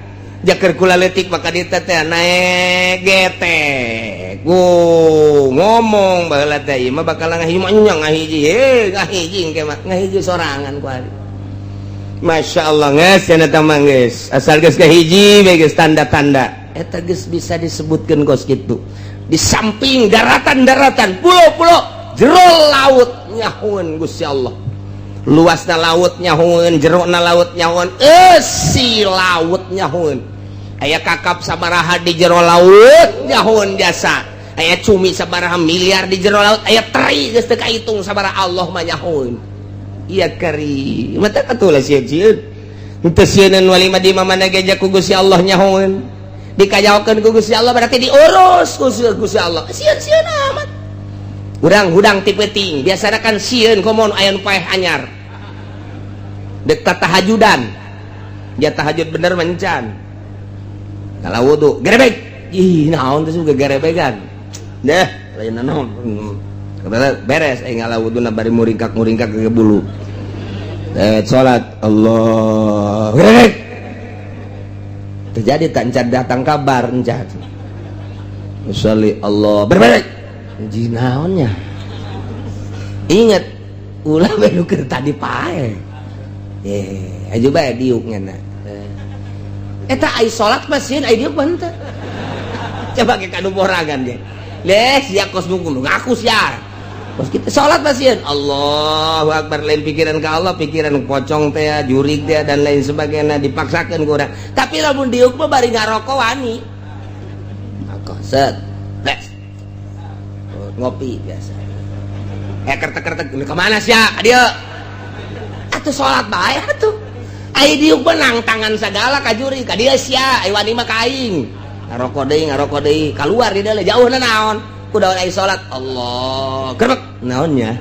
[SPEAKER 1] jaker kula letik maka dieu teh naek getek. Go ngomong baheula teh, ieu mah bakal ngahiji mah nya ngahiji, heh, ngahiji engke mah ngahiji sorangan kuari. Masya Allah, geus cenah eta mah, geus asal geus ngahiji we geus tanda-tanda eta geus bisa disebutkeun kos kitu. Di samping daratan-daratan, pulau-pulau, jero laut nyahoeun Gusti Allah. Luasna laut nyahoeun, jerona laut nyahoeun, eusi laut nyahoeun. Aya kakap sabaraha di jero laut nyahoeun jasa. Aya cumi sabaraha miliar di jero laut, aya teri geus teu kahitung sabaraha, Allah mah nyahoeun. Iya kari mata katulah sieun-sieun. Henteu sieun wali mah di mana ge ku Gusti Allah nyahoeun. Dikajaokeun ku Gusti Allah berarti diurus ku Gusti Allah. Sieun-sieun amat. Urang hudang ti peuting, biasana kan sieun komo aya nu paeh anyar. Dek tahajudan. Dia tahajud bener mencan. Kalau wudu, gerebek. Ih, naon teh juga gerebegan. Deh, lain naon. Beres aing ngala wuduna bari muringkak-muringkak ke bulu. Eh, salat Allah. Gerebek. Terjadi tak encan datang kabar encan. Usolli Allah berbalik. Jinaonnya. Ingat ulah bae nu keur tadi pae. Eh, aja bae diuk ngana. Eta ai salat mah sieun, ai diuk mah henteu. Coba ke kanu borangan ge. Leh, sia kos nu ngaku sia. Kos kita salat mah sieun. Allahu akbar, lain pikiran ka Allah, pikiran pocong teh, jurig teh, dan lain sebagainya dipaksakeun ku urang. Tapi lamun diuk mah bari ngarokok wani. Rokok set. Bes. Ngopi biasa. Eh, kertek-kertek kemana sia? Ka dieu. Atuh salat bae atuh. Ai diuk mah nang tangan sagala ka jurig, ka dieu sia, ai wani mah ka aing. Ngarokok deui, ngarokok deui, keluar di dalam jauh naon. Kudu ai salat Allah. Gerbek naonnya?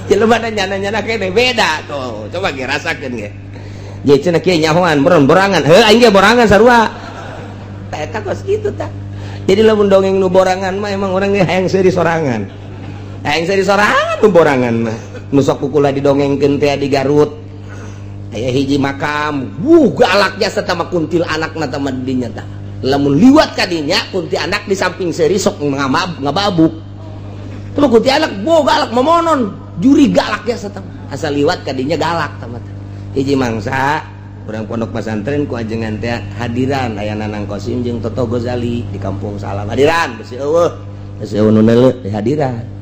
[SPEAKER 1] Jelema nyana-nyana kene beda tuh. Coba ge rasakeun ge. Jadi cenah kieu nyahoan beron borangan. Heuh, aing ge borangan sarua. Tah eta kos kitu tah. Jadi lamun dongeng nu borangan mah emang urang ge hayang seuri sorangan. Hayang seuri sorangan nu borangan mah. Nu sok kukula didongengkeun teh di Garut. Aya hiji makam, wuh, galak jasa tama kuntil anakna tama dinya tah. Lamun liwat ka dinya kunti anak di samping seuri sok ngababuk. Tah kunti anak bo galak momonon, juri galak jasa tama. Asal liwat ka dinya galak tama. Hiji mangsa urang pondok pesantren ku ajengan teh hadiran, aya Nanang Kosim jeung Toto Gozali di Kampung Salam hadiran, besi eueuh, besi eueuh nu neuleuh di hadiran.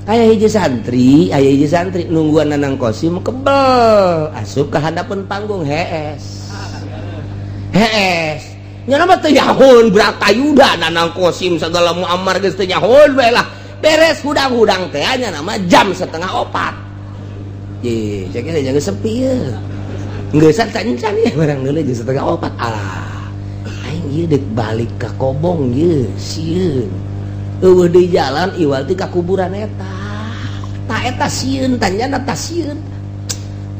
[SPEAKER 1] Aya hiji santri nungguan Nanang Kosim kebel asup ke handapeun panggung, hees hees nya mah teu nyahoeun Bratayuda, Nanang Kosim segala Muammar geus teu nyahoeun bae lah. Beres hudang-hudang teh nya nama jam 3.30. Ye, cek jangan sepi ya. Geus encan ya barang deuleu jam 3.30. Alah, aing ieu deuk balik ka Kobong ye, sieun. Eueuh di jalan iwal ti ka kuburan eta. Ta eta sieun tanyana ta sieun.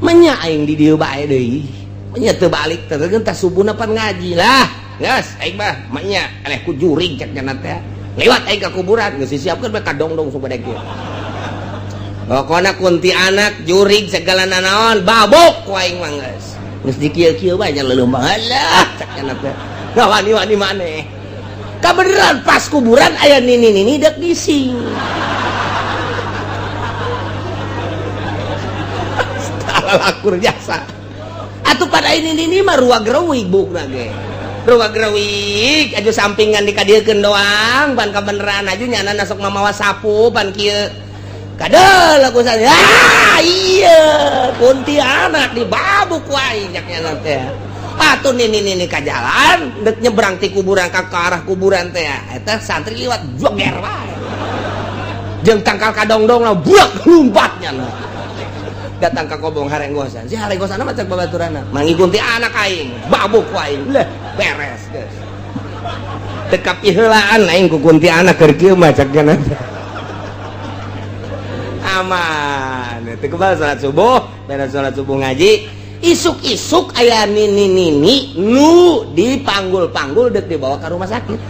[SPEAKER 1] Menya aing di dieu bae deui. Menya teu balik teh tah subuhna pan ngaji lah. Geus aing mah menya eleh ku jurig cek nya teh. Lewat aing ka kuburan geus disiapkeun bae kadongdong supaya kieu. Pokokna kunti anak jurig segala nanaon babok ku aing mah geus. Geus dikieu-kieu bae nya leuleum alah cek nya teh. Wani-wani maneh. Kabeneran pas kuburan aya nini-nini dek gising. Lakur jasa. Atuh pada ini nini mah ruag reuwig bukna ge. Ruwag-rewig aju sampingan dikadiekeun doang pan kabeneran aju nyana nasok mamawa sapu pan kieu. Kadel aku saya. Ah iya, kuntilanak dibabuk ku aing cak nyana teh. Atuh nini ka jalan dek nyebrang ti kuburan ka arah kuburan teh. Eta santri liwat joger wae. Jeung tangkal kadongdong lah buak lumpat nyana. Datang ka kobong harenggosan. Si harenggosan mah cek babaturanna. Mangi kuntilanak aing, babuk ku aing. Leh, beres geus. Teu piheulaan aing ku kuntilanak keur kieu mah cek nyana. Aman. Teu kebal salat subuh, beres salat subuh ngaji. Isuk-isuk aya nini-nini nu dipanggul-panggul dek dibawa ke rumah sakit.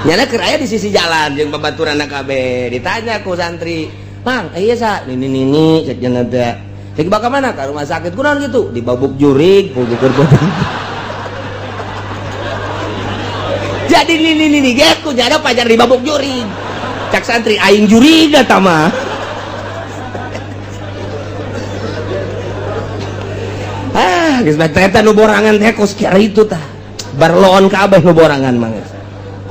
[SPEAKER 1] Nyana keur aya di sisi jalan jeung babaturanna kabeh. Ditanya ku santri, "Mang, iya sa nini-nini cek nyana teh. Cek bakal mana ka rumah sakit kunaon gitu? Dibabuk jurig, puguh Jadi nini-nini ge ku nyana pajar dibabuk jurig. Cak santri aing jurig eta mah. Ah, geus bae eta nu borangan teh kos kieu tah. Barloon kabeh nu borangan mah geus.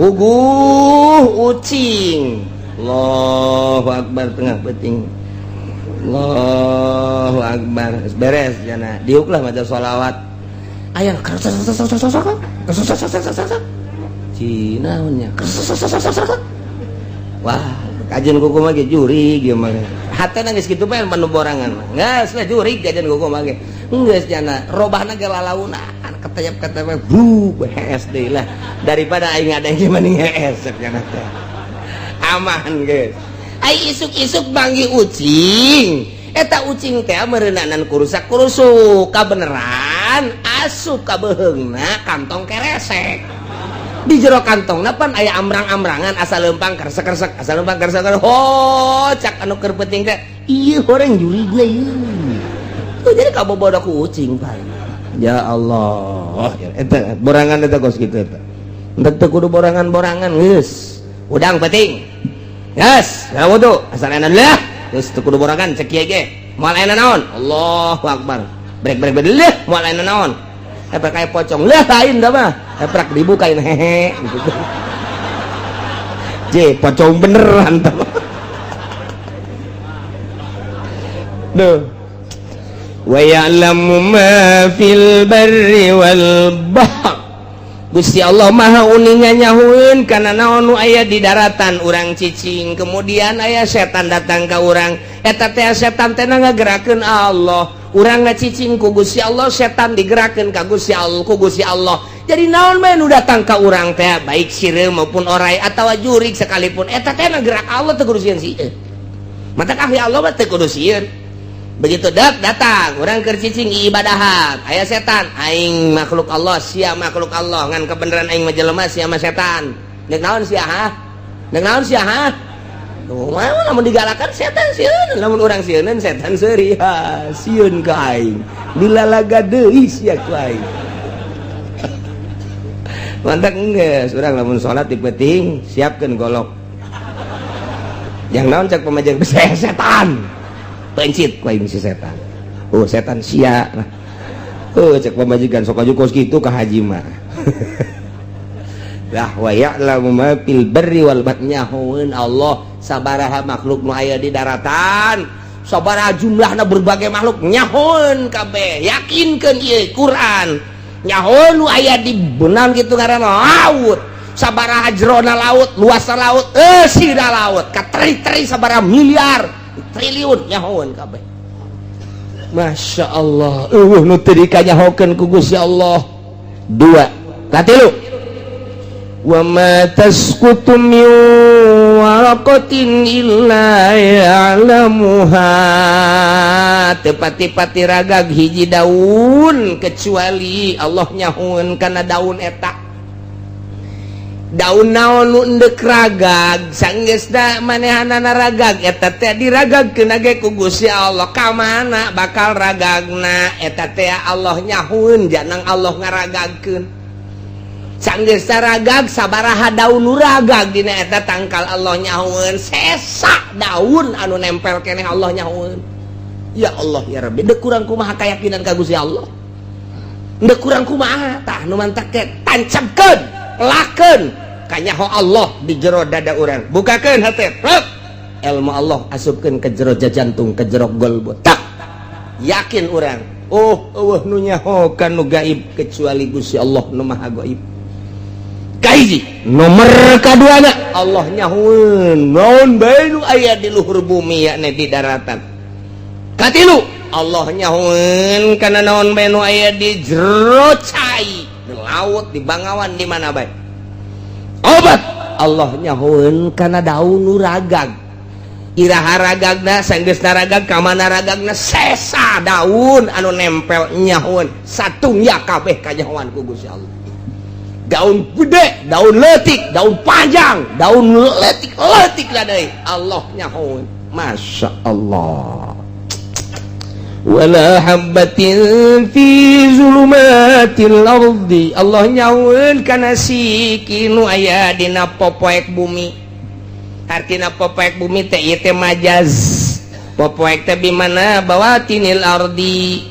[SPEAKER 1] Puguh ucing. Allahu akbar tengah peuting. Allahu akbar. Geus beres jana. Diuk lah maca sholawat. Aya Cina nya. Wah, kajian kuku mah ge jurig ieu mah. Hatena geus kitu bae manu borangan mah. Geus lah jurig kajian kuku mah ge. Geus jana robahna ge lalaunan ketayap-ketayap bu hees deui lah. Daripada aing ngadeng mending hees cek jana teh. Aman geus. Ai isuk-isuk banggi ucing. Eta ucing teh meureunanan kurusak-kurusuk kabeneran asup ka beuheungna kantong keresek. Di jero kantongna pan aya amrang-amrangan asal leumpang keresek-keresek asal leumpang keresek ho cak anu keur penting teh ieu horeng jurigna ieu. Tuh jadi kabobodo ku ucing paling. Ya Allah, eta borangan eta kos kitu eta. Teu kudu borangan-borangan geus. Udang penting. Geus, ya wudu asal enak lah. Geus teu kudu borangan cek kieu ge. Moal aya naon? Allahu akbar. Brek-brek leuh moal aya naon? Epek kayak pocong lah lain dah mah. Eprak dibukain hehe gitu. J pocong beneran tah. Duh. Wa ya'lamu ma fil barri wal bahr. Gusti Allah Maha uninga nyahueun kana naon nu aya di daratan urang cicing, kemudian aya setan datang ka urang. Eta teh setan teh ngagerakeun Allah. Urang ngacicing ku Gusti Allah, setan digerakkeun ka Gusti Allah, ku Gusti Allah. Jadi naon bae nu datang ka urang teh, baik sireum maupun orai atawa jurig sekalipun, eta teh gerak Allah teu kudu sieun sieun. Matak ahli Allah mah teu kudu sieun. Begitu dak datang, urang keur cicing ibadahan, aya setan, aing makhluk Allah, sia makhluk Allah, ngan kebenaran aing mah jelema sia mah setan. Deuk naon sia ha? Deuk naon sia ha? Tuh, lamun digalakan setan sieun, lamun urang sieuneun setan seuri, ha, sieun ka aing. Dilalaga deui sia ku aing. Mantak geus urang lamun salat di peuting siapkeun golok. Yang naon cak pamajeng setan. Pencit ku aing si setan. Oh, setan sia. Oh, cek pamajikan sok aju kos kitu ka haji mah. Lah wa ya'lamu ma fil barri wal bahri nyahoeun Allah sabaraha makhluk nu aya di daratan, sabaraha jumlahna berbagai makhluk nyahoeun kabeh. Yakinkeun ieu Quran. Nyahoeun nu aya di beunang kitu ngaranna laut. Sabaraha jerona laut, luasna laut, eusina laut, kateri-teri sabaraha miliar, triliun nyahoeun kabeh. Masya Allah, eueuh nu teu dikanyahokeun ku Gusti Allah. Dua, katilu. Wa ma tasqutu min waraqatin illa ya'lamuha. Teu pati-pati ragag hiji daun kecuali Allah nyahoeun kana daun eta. Daun naon nu endek ragag sanggeusna manehanana ragag eta teh diragagkeun ge ku Gusti Allah. Ka mana bakal ragagna eta teh Allah nyahoeun janang Allah ngaragagkeun. Sanggeusna ragag sabaraha daun nu ragag dina eta tangkal Allah nyahoeun, sesa daun anu nempel keneh Allah nyahoeun. Ya Allah ya Rabbi, deuk kurang kumaha kayakinan ka Gusti Allah. Ndek kurang kumaha tah nu mantak teh tancapkeun, lakeun kanyaho Allah di jero dada urang. Bukakeun hate. Rek. Ilmu Allah asupkeun ke jero jantung, ke jero golbu. Tak yakin urang. Oh, euweuh nu nyaho ka nu gaib kecuali Gusti Allah nu Maha Gaib. Kahiji, nomor kaduana Allah nyahoeun naon bae nu aya di luhur bumi, yakni di daratan. Katilu, Allah nyahoeun kana naon bae nu aya di jero cai, di laut, di bangawan, di mana bae. Opat, Allah nyahoeun kana daun nu ragag. Iraha ragagna, sanggeusna ragag ka mana ragagna, sesa daun anu nempel nyahoeun satungya kabeh kanyahoan ku Gusti Allah. Daun gede, daun leutik, daun panjang, daun leutik leutik lah deui Allah nyahoeun. Masya Allah. Wala habbatin fi zulumatil ardi, Allah nyahoeun kana siki nu aya dina popoek bumi. Artina popoek bumi teh ieu teh majaz. Popoek teh bimana bawatinil ardi,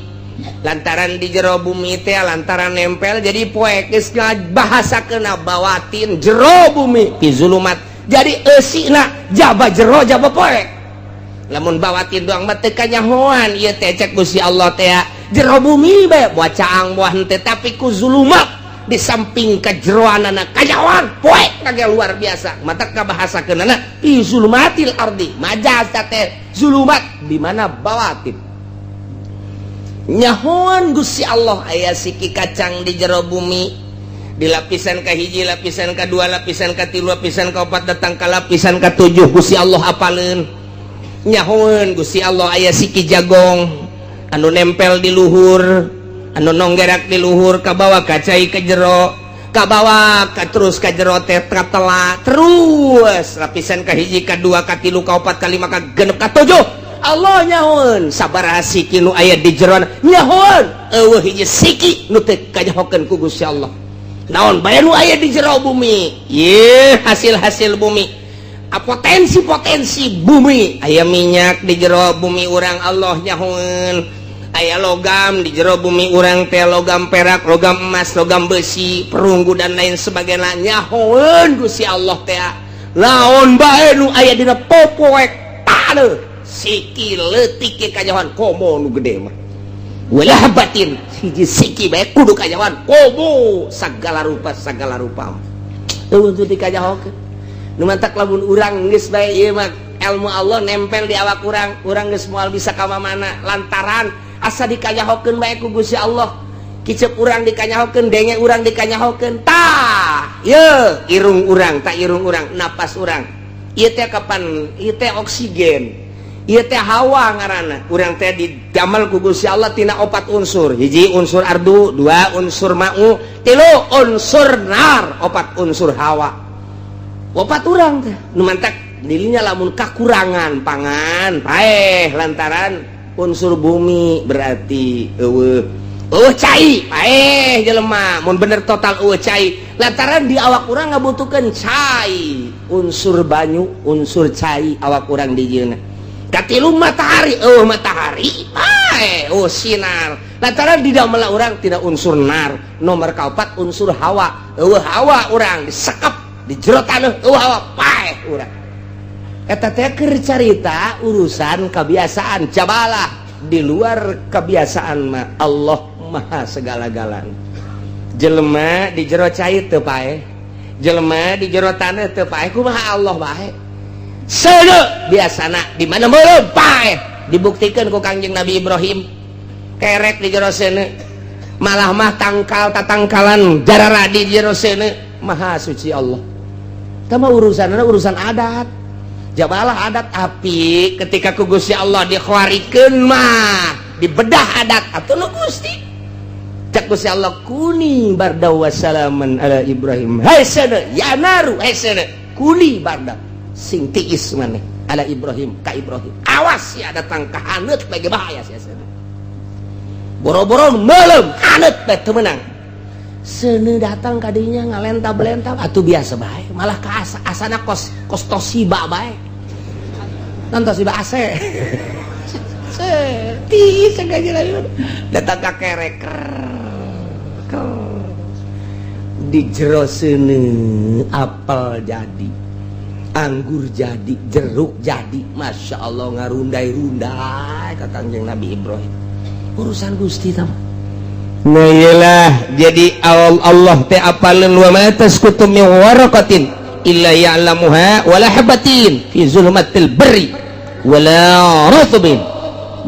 [SPEAKER 1] lantaran di jero bumi teh lantaran nempel jadi poek, geus bahasakeun bawatin jero bumi, fi zulumat, jadi eusina jaba jero jaba poek. Lamun bawatin doang mah teu kanyahoan ieu teh. Cek Gusti Allah teh jero bumi bae, buah caang buah henteu, tapi ku zulumat di samping kejeroanana kanyahoan poek kage luar biasa. Mata kabahasakeunana fi zulumatil ardi, majaz teh zulumat di mana bawatin. Nyahoan Gusti Allah aya siki kacang di jero bumi, di lapisan kahiji, lapisan kedua, lapisan katilu, lapisan keempat, datang ke lapisan ketujuh, Gusti Allah apaleun. Nyahoan Gusti Allah aya siki jagong anu nempel di luhur, anu nonggerak di luhur, kabawa kacai ke jero, kabawa ka terus ka jero teh katela terus lapisan kahiji, kadua, katilu, kaopat, kalima, kagenep, katujuh. Allah nyahoan sabaraha siki nu aya di jero, nyahoan euweuh hiji siki nu teu kanyahokeun ku Gusti Allah naon bae nu aya di jero bumi. Ye hasil-hasil bumi, potensi-potensi bumi, aya minyak di jero bumi urang, Allah nyahoan aya logam di jero bumi urang teh, logam perak, logam emas, logam besi, perunggu, dan lain sebagainya. Nyahoan Gusti Allah teh naon bae nu aya dina popoek taneuh, siki leutik ge kanyahoan, komo nu gede mah. Wala habbatin, hiji siki bae kudu kanyahoan, komo sagala rupa, sagala rupa euweuh teu dikanyahokeun. Nu mantak lamun urang geus bae ieu mah ilmu Allah nempel di awak urang, urang geus moal bisa ka mana lantaran asa dikanyahokeun bae ku Gusti Allah. Kicep urang dikanyahokeun, denge urang dikanyahokeun, tah ye irung urang, tak irung urang, napas urang ieu teh kapan ieu teh oksigen, ieu teh hawa ngaranna. Urang teh didamel ku Gusti Allah tina opat unsur: hiji unsur ardu, dua unsur ma'u, tilu unsur nar, opat unsur hawa. Opat urang teh. Nu mantak dirinya lamun kakurangan pangan paeh lantaran unsur bumi, berarti euweuh euweuh cai paeh jelema. Mun bener total euweuh cai, lantaran di awak urang ngabutuhkeun cai, unsur banyu, unsur cai awak urang di jieuna. Katilu matahari, euweuh matahari paeh, euweuh sinar lantaran di dalam urang tidak unsur nar. Nomor kaopat unsur hawa, euweuh hawa urang disekep di jero taneuh, euweuh hawa paeh urang. Eta teh keur carita urusan kebiasaan, jabalah di luar kebiasaan mah Allah maha segala-galana. Jelema di jero cai teu paeh, jelema di jero taneuh teu paeh, kumaha Allah bae? Seuneu biasana di mana meureum paeh. Dibuktikan ku Kangjeng Nabi Ibrahim, kerek di jero seuneu, malah mah tangkal tatangkalan jarara di jero seuneu. Maha suci Allah. Tama urusan urusan adat, jabalah adat api ketika ku Gusti Allah dikhawarikeun mah dibedah adat atuh nu Gusti. Cek Gusti Allah, kuni barda wassalaman ala Ibrahim. Hai seuneu ya naru, hai seuneu, kuni barda, sing tiis maneh, ala Ibrahim, ka Ibrahim. Awas ya datang ka haneut bae, bahaya sia seuneu. Boro-boro meuleum, haneut bae teu meunang. Seuneu datang kadinya ngalentab-lentab atuh biasa bae, malah ka asa, asana kos kos Toshiba bae. Non Toshiba AC. Tiis. Datang ka kerek. Dicekel di jero seuneu, apel jadi, anggur jadi, jeruk jadi. Masya Allah, ngarundai-rundai ka Kangjeng Nabi Ibrahim. Urusan Gusti tah. Nah, iyalah, jadi Allah teh apaleun, wa ma tasqutu min waraqatin illa ya'lamuha wala habatin fi zulmatil barri wala ratbin,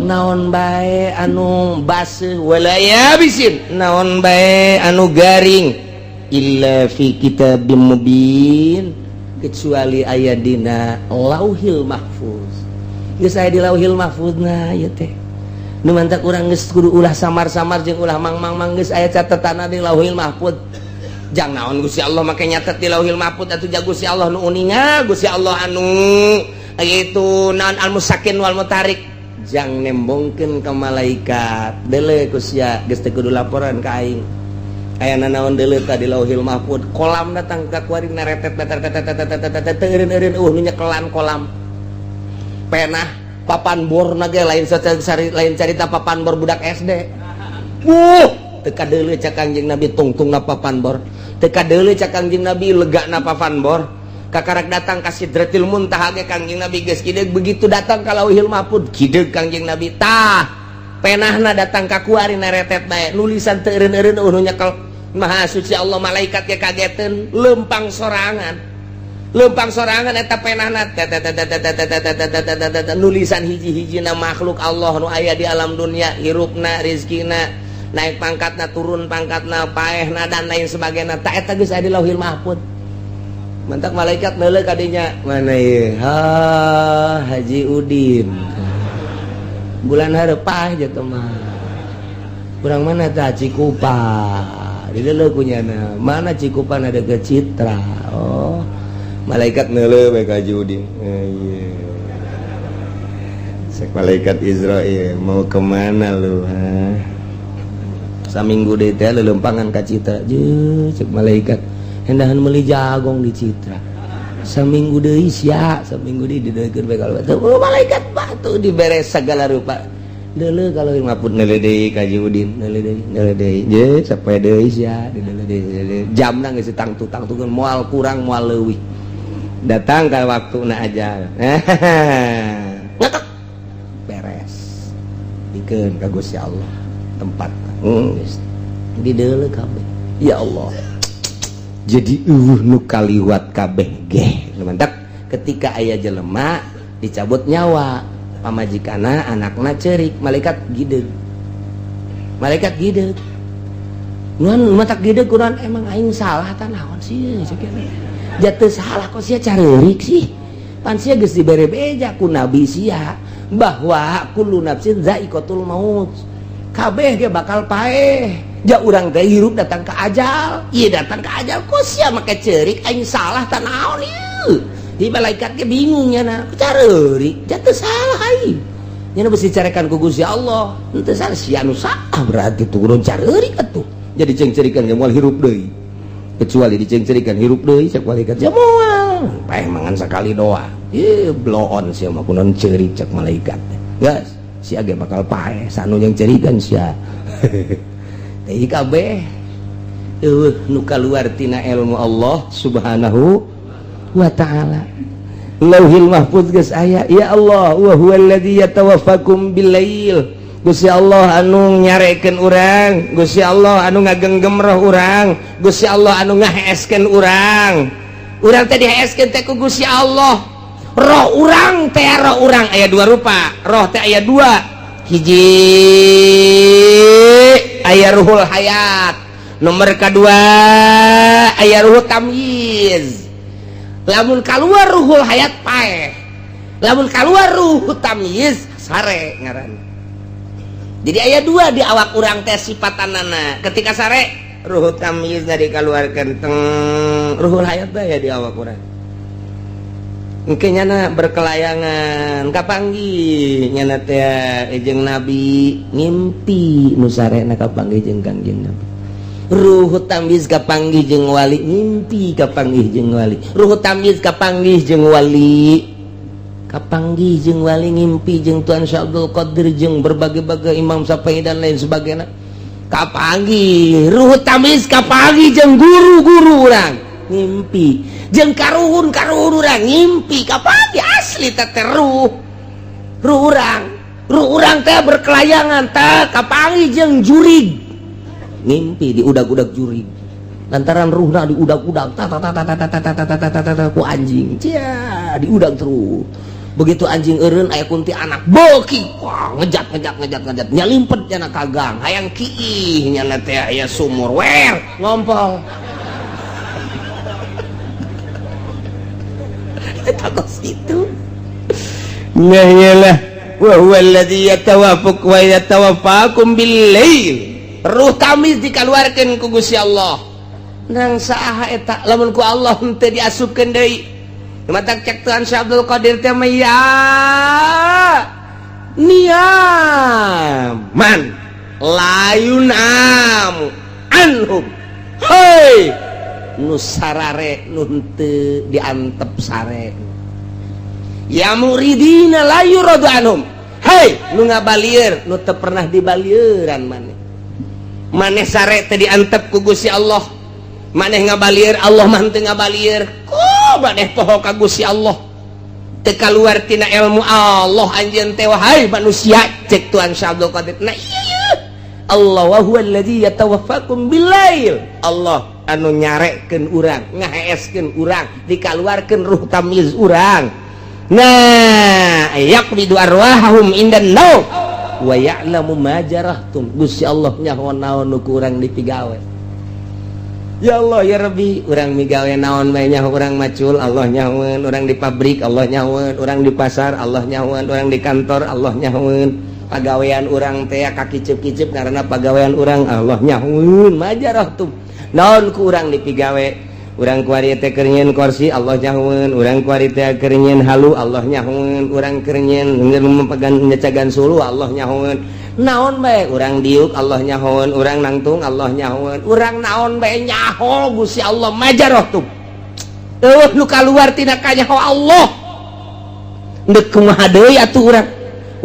[SPEAKER 1] naon bae anu baseuh, wala yabisin, naon bae anu garing, illa fi kitabim mubin, kecuali aya dina Lauhil Mahfuz. Geus aya di Lauhil Mahfuz. Nah, ieu teh nu mantak urang geus kudu ulah samar-samar jeung ulah mang-mang-mang. Geus aya catetanna di Lauhil Mahfuz. Jang naon Gusti Allah make nyatet di Lauhil Mahfuz atuh? Ja Gusti Allah nu uninga, Gusti Allah anu itu naon, al musakin wal mutarik, jang nembongkeun ka malaikat, deuleu ku sia, geus teu kudu laporan ka aing. Aya nanaon, deuleu ka di Lauhil Mahfuz. Kolam datang ka kuari, naretet teu eureun-eureun, nu nyekelan kolam penah papan bor ge lain, lain carita papan bor budak SD. Teu kadeuleu cak Kangjeng Nabi tungtungna papan bor, teu kadeuleu cak Kangjeng Nabi legana papan bor. Kakarak datang ka Sidratil Muntaha ge Kangjeng Nabi geus kideug. Begitu datang ka Lauhil Mahfuz, kideug Kangjeng Nabi. Tah, penahna datang ka kuari, naretet bae nulisan teu eureun-eureun, nu nyekel Maha Suci Allah. Malaikat ge kageteun, lempang sorangan, lempang sorangan eta penahna, nulisan hiji-hijina makhluk Allah nu aya di alam dunia, hirupna, rizkina, naik pangkatna, turun pangkatna, paehna, dan lain sebagainya. Tah, eta geus aya di Lauhil Mahfuz. Mantak malaikat neuleuh kadinya, mana ieu? Ha, Haji Udin, bulan hareup paeh jatuh mah. Kurang mana tah? Cikupa. Dideuleu kunyana, mana Cikupa? Ada ke Citra. Oh, malaikat neuleuh bae ka Haji Udin. Eh, iya. Cek malaikat Izrail, mau kemana lu, ha? Saminggu deui teh lelempangan ka Citra. Je, cek malaikat, hendahan meuli jagong di Citra. Saminggu deui sia, saminggu deui dideukeun bae. Kalau oh, malaikat batu dibere segala rupa. Deuleu kalau maput, neuleuh deui ka Haji Udin, neuleuh deui, neuleuh deui. Je, sapoe deui sia, dideuleuh deui. Jamna geus tangtu tangtukeun, moal kurang moal leuwih. Datang ke waktu na aja, ngetek, beres, dikeun ka Gusti Allah tempat geus dideuleu kabeh. Ya Allah, jadi euweuh nu kaliwat kabeh geh. Mantak ketika aya jelema dicabut nyawa, pamajikana, anakna cerik, malaikat gideg, malaikat gideg. Nuan matak gideg kunaon? Emang aing salah tah naon sih? Jatuh salah kok sia careurik sih? Pan sia geus dibere beja ku nabi sia bahwa kullu nafsin zaiqatul maut, kabeh ge bakal paeh. Ja urang teh hirup datang ke ajal, ieu datang ke ajal kok sia make ceurik, aing salah tah naon ieu? Di malaikat ge bingung nya, careurik, jatuh salah aing nya, besi carekan ku Gusti Allah, henteu salah, sia nu salah berarti turun careurik atuh. Jadi cengcerikan ge moal hirup deui, kecuali dicengcerikan hirup deui. Cek malaikat, ya moal paeh mangan sakali doa. Ih, bloon sia mah, kunaon ceurik? Cek malaikat, guys, sia ge bakal paeh sanu yang cerikan sia. Teh kabeh euweuh nu kaluar tina ilmu Allah Subhanahu wa Ta'ala. Lauhil Mahfuz geus aya. Ya Allah, wa huwallazi yatawaffakum billail. Gusti Allah anu nyarekeun urang, Gusti Allah anu ngagenggem roh urang, Gusti Allah anu ngaheeskeun urang. Urang teh diheeskeun teh ku Gusti Allah. Roh urang teh, roh urang aya dua rupa. Roh teh aya dua. Hiji aya ruhul hayat, nomor kedua aya ruhul tamyiz. Lamun keluar ruhul hayat, paeh. Lamun keluar ruh tamyiz, sare ngaran. Jadi aya dua di awak urang teh sifatanana. Ketika sare, ruh tamyiz dikeluarkan teng, ruhul hayat ya di awak urang. Mungkin nyana berkelayangan, kapanggih nyana teh jeung nabi, ngimpi nu sarena kapanggih jeung Kangjeng Nabi. Ruh tamyiz kapanggih jeung wali, ngimpi kapanggih jeung wali. Ruh tamyiz kapanggih jeung wali, kapanggih jeung wali, ngimpi jeung Tuan Syekh Abdul Qadir, jeung berbagai-bagai Imam Syafi'i dan lain sebagainya. Kapanggih ruh tamis, kapanggih jeung guru-guru urang ngimpi, jeung karuhun-karuhun urang ngimpi, kapanggih asli teh ruh ruh urang, ruh urang teh berkelayangan teh kapanggih jeung jurig, ngimpi di udag-udag jurig lantaran ruhna diudag-udag ta ta ta ta ta ta ta ta ta ta ta ta ku anjing cia diudag terus. Begitu anjing eureun aya kunti anak beuki, wah, ngejat ngejat ngejat ngejat, nyalimpet nyana ka gang, hayang kiih nyana teh aya sumur wer ngompol. Eta kos kitu. Nah iyalah, wa huwa alladzi yatawaffaq wa yatawaffakum bil lail. Ruh tamis dikaluarkeun ku Gusti Allah. Nang saha eta lamun ku Allah henteu diasupkeun deui. Matak cek Tuhan Syekh Abdul Qadir teh mah ya niaman layun am anhum. Hei nu sarare nu henteu diantep sare. Ya muridina la yuradu anhum. Hei nu ngabalieur nu teu pernah dibalieuran maneh. Maneh sare teh diantep ku Gusti Allah. Maneh ngabalieur Allah mah henteu ngabalieur. Ku maneh poho ka Gusti Allah. Teu kaluar tina ilmu Allah anjeun teh wahai manusia cek Tuhan Syekh Abdul Qadir. Nah iya Allah wa huwa allazi yatawaffakum billail. Allah anu nyarekeun urang, ngaheeskeun urang, dikaluarkeun ruh tamyiz urang. Nah, yaqbidu arwahahum indan naum wa ya'lamu ma jarahtum. Gusti Allah nyaho naon nu ku urang dipigawe. Ya Allah ya Rabbi, urang migawe naon bae nyaho, urang macul Allah nyahoeun, urang di pabrik Allah nyahoeun, urang di pasar Allah nyahoeun, urang di kantor Allah nyahoeun. Pagawean urang teh kakiceup-kiceup karena pagawean urang Allah nyahoeun. Majarahtum naon ku urang dipigawe. Urang kuari teh keur nyieun kursi Allah nyahoeun, urang kuari teh keur nyieun halu Allah nyahoeun, urang keur nyieun memegan nyecagan sulu Allah nyahoeun. Naon bae urang diuk Allah nyahoeun, urang nangtung Allah nyahoeun, urang naon bae nyaho Gusti Allah majarahtum. Eueuh nu kaluar tina kanyaho Allah. Deuk kumaha deui atuh urang.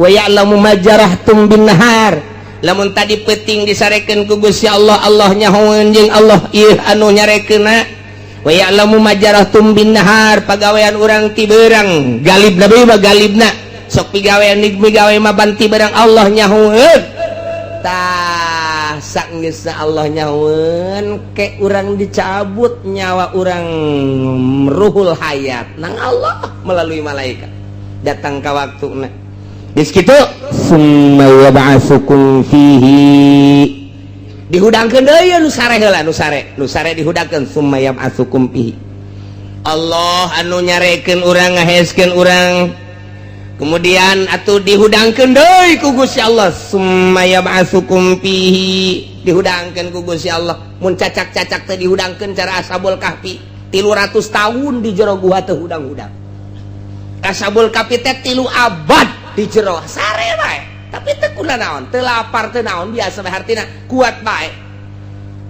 [SPEAKER 1] Wa ya'lamu ma jarahtum bin nahar. Lamun tadi peuting disarekeun ku Gusti Allah, Allah nyahoeun jeung Allah ieu anu nyarekeunna. Wa ya'lamu ma jarahtum bin nahar, pagawean urang ti beurang galibna bae mah galibna. Sok pigawean migawe mah banti beurang Allah nyahoeun. Tah sanggeusna Allah nyahoeun ke urang dicabut nyawa urang ruhul hayat nang Allah melalui malaikat datang ka waktuna. Geus kitu summa yab'atsukum fihi dihudangkeun deui nu sare heula, nu sare, nu sare dihudangkeun summa yab'atsukum fihi. Allah anu nyarekeun urang, ngaheskeun urang, kemudian atuh dihudangkeun deui ku Gusti Allah summa yab'atsukum fihi, dihudangkeun ku Gusti Allah. Mun cacak-cacak teh dihudangkeun cara Ashabul Kahfi 300 tahun di jero gua teh hudang-hudang. Ashabul Kahfi teh 3 abad di jero sare bae, tapi teu kuna naon, teu lapar teu naon, biasa bae, hartina kuat bae.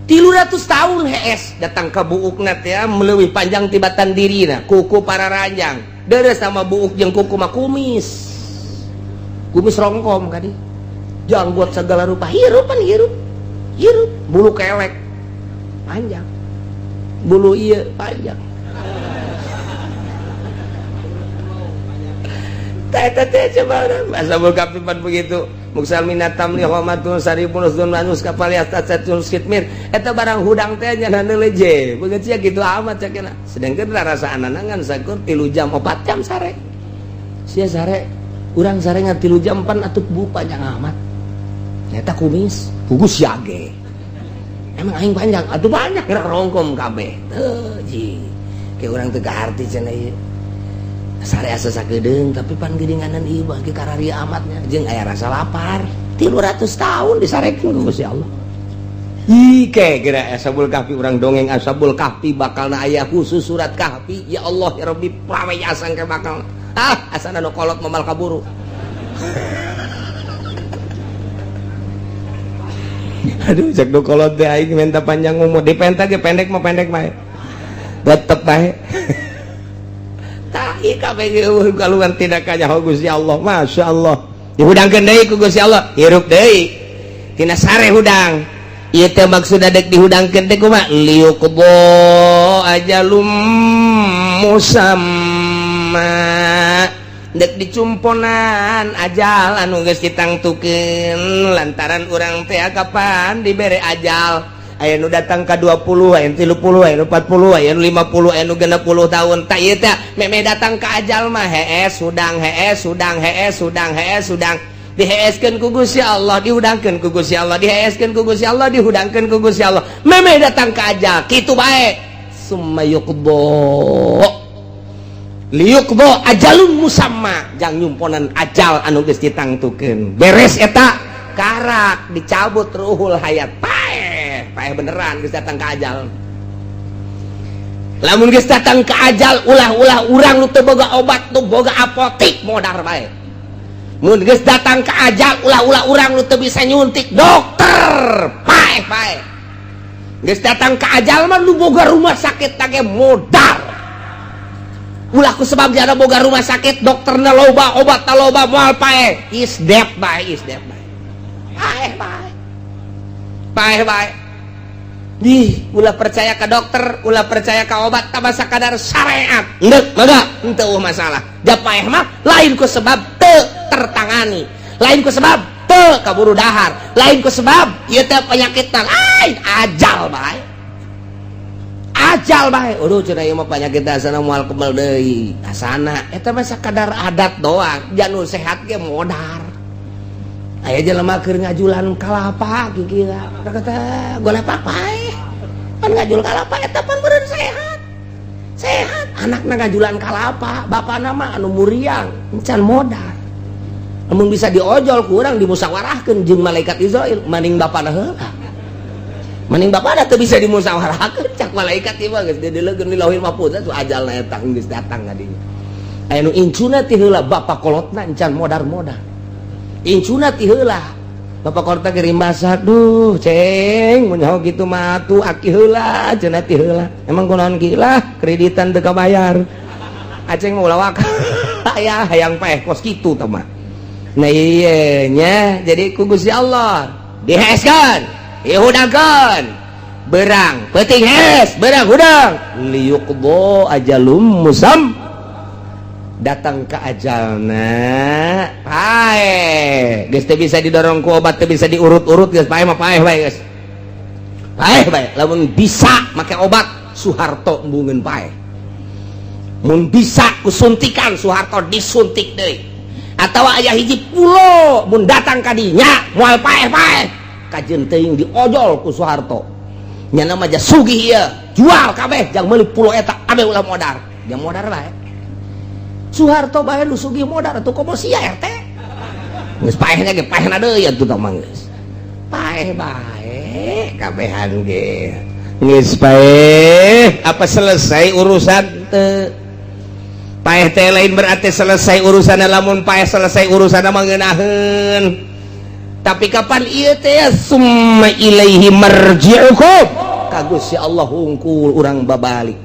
[SPEAKER 1] 300 tahun hees datang ka buukna teh leuwih panjang tibatan dirina, kuku para ranjang deres sama buuk jeung kuku mah kumis, kumis rongkom kadi, janggot segala rupa, hirup pan hirup hirup, bulu kelek panjang, bulu ieu panjang. Teh teh coba Ashabul Kahfi pan begitu. Muksal minatam li homatun saribun usdun manus kapal yastatun skitmir. Eta barang hudang teh nya leje. Begitu sia kitu amat cakena. Sedangkan rasa anangan sakur 3 jam 4 jam sare. Sia sare, urang sare ngan 3 jam pan atuh bu panjang amat. Eta kumis, gugus yage. Emang aing panjang, atuh banyak gerak rongkom kabeh. Teu ji. Ke urang teu kaharti cenah ieu. Sare asa sakedeung tapi pan geuninganan ieu bagi kararia amatnya jeung aya rasa lapar. 300 tahun disarekeun ku Gusti Allah. Ih ke geura Ashabul Kahfi urang dongeng Ashabul Kahfi bakalna aya khusus surat Kahfi. Ya Allah ya Rabbi prawe asang ke bakal. Ah asana nu kolot moal kaburu. Aduh cek nu kolot teh aing minta panjang umur dipenta ge pendek mah pendek bae. Tetep bae. Tai kabeh eueuh kaluar tidak kanyaho Gusti Allah. Masya Allah. Dihudangkeun deui ku Gusti Allah, hirup deui. Tina sare hudang. Ieu teh maksudna dek dihudangkeun teh kumaha? Liyuqdo ajalum musamma, dek dicumponan ajal anu geus ditangtukeun, lantaran urang teh kapan dibere ajal. Aya nu datang ka 20, aya nu 30, aya nu 40, aya nu 50, aya nu 60 tahun. Tak, ieu teh memeh datang ka ajal mah hees hudang, hees hudang, hees hudang, hees hudang, diheeskeun ku Gusti Allah, dihudangkeun ku Gusti Allah, diheeskeun ku Gusti Allah, dihudangkeun ku Gusti Allah, memeh datang ka ajal kitu bae. Summa yuqdo, liyuqdo ajalun musamma, jang nyumponan ajal anu geus ditangtukeun. Beres eta, karak dicabut ruhul hayat, paeh, paeh beneran geus datang ka ajal. Lamun geus datang ka ajal, ulah-ulah urang nu teu boga obat, nu boga apotik, modar bae. Mun geus datang ka ajal, ulah-ulah urang nu teu bisa nyuntik, dokter, paeh, paeh. Geus datang ka ajal mah, nu boga rumah sakit tage modar. Ulah ku sebab jana boga rumah sakit, dokterna loba, obatna loba, moal paeh. Is dead bae, is dead bae, paeh bae, paeh bae. Di ulah percaya ke dokter, ulah percaya ke obat, tambah sakadar syariat ndek maka henteu masalah. Ja paeh mah lain ku sebab teu tertangani, lain ku sebab teu kaburu dahar, lain ku sebab ieu teh penyakit, lain ajal bae, ajal bae. Aduh, cenah, ieu mah penyakit asana moal kebal deui asana. Eta mah sakadar adat doang. Janu sehat ge modar. Aya jelema keur ngajulan kalapa, kikira kata golepak, paeh. Pan ngajul kalapa eta pan beureun sehat sehat. Anakna ngajulan kalapa, bapana mah anu muriang, encan modar. Lamun bisa diojol kurang, dimusyawarahkeun jeung malaikat Izrail, maning bapana heula, maning bapana teu bisa dimusyawarahkeun. Cak malaikat ieu mah geus dideleukeun di Lauhil Mahfuz tuh, ajalna eta geus datang ka dinya. Aya nu incuna ti heula, bapa kolotna encan modar-modar, incuna ti heula, bapak kolotna ge rimbasa. "Duh, Ceng, mun nyaho kitu mah atuh aki heula," cenah, ti heula. "Emang kunaon, Ki?" "Lah, kreditan teu kabayar." Aceng mah ulah waka aya hayang paeh kos kitu tah mah. Nah, iya nya, jadi ku Gusti Allah diheskeun, dihudangkeun berang peuting, hes berang hudang, liyuqdo ajalum musam, datang ke ajalna paeh. Geus teu bisa didorong ku obat, teu bisa diurut-urut, geus paeh mah paeh bae, geus paeh bae. Lamun bisa make obat, Soeharto embungeun paeh. Mun bisa ku suntikan, Soeharto disuntik deui. Atau aya hiji pulo, mun datang ka dinya moal paeh-paeh, kajeun teuing diojol ku Soeharto. Nyana mah sugih ieu, jual kabeh jang meuli pulo eta, kabeh ulah modar. Jang modar bae. Soeharto bae nu sugih modar atuh, komo sia RT. Geus paehna ge paehna deui atuh tah mah, geus paeh bae kabehan ge geus paeh. Apa selesai urusan? Teu. Paeh teh lain berarti selesai urusan. Lamun paeh selesai urusan mah ngeunaheun, tapi kapan ieu teh? Summa ilaihi marji'ukum, ka Gusti Allah hungkul urang babalik.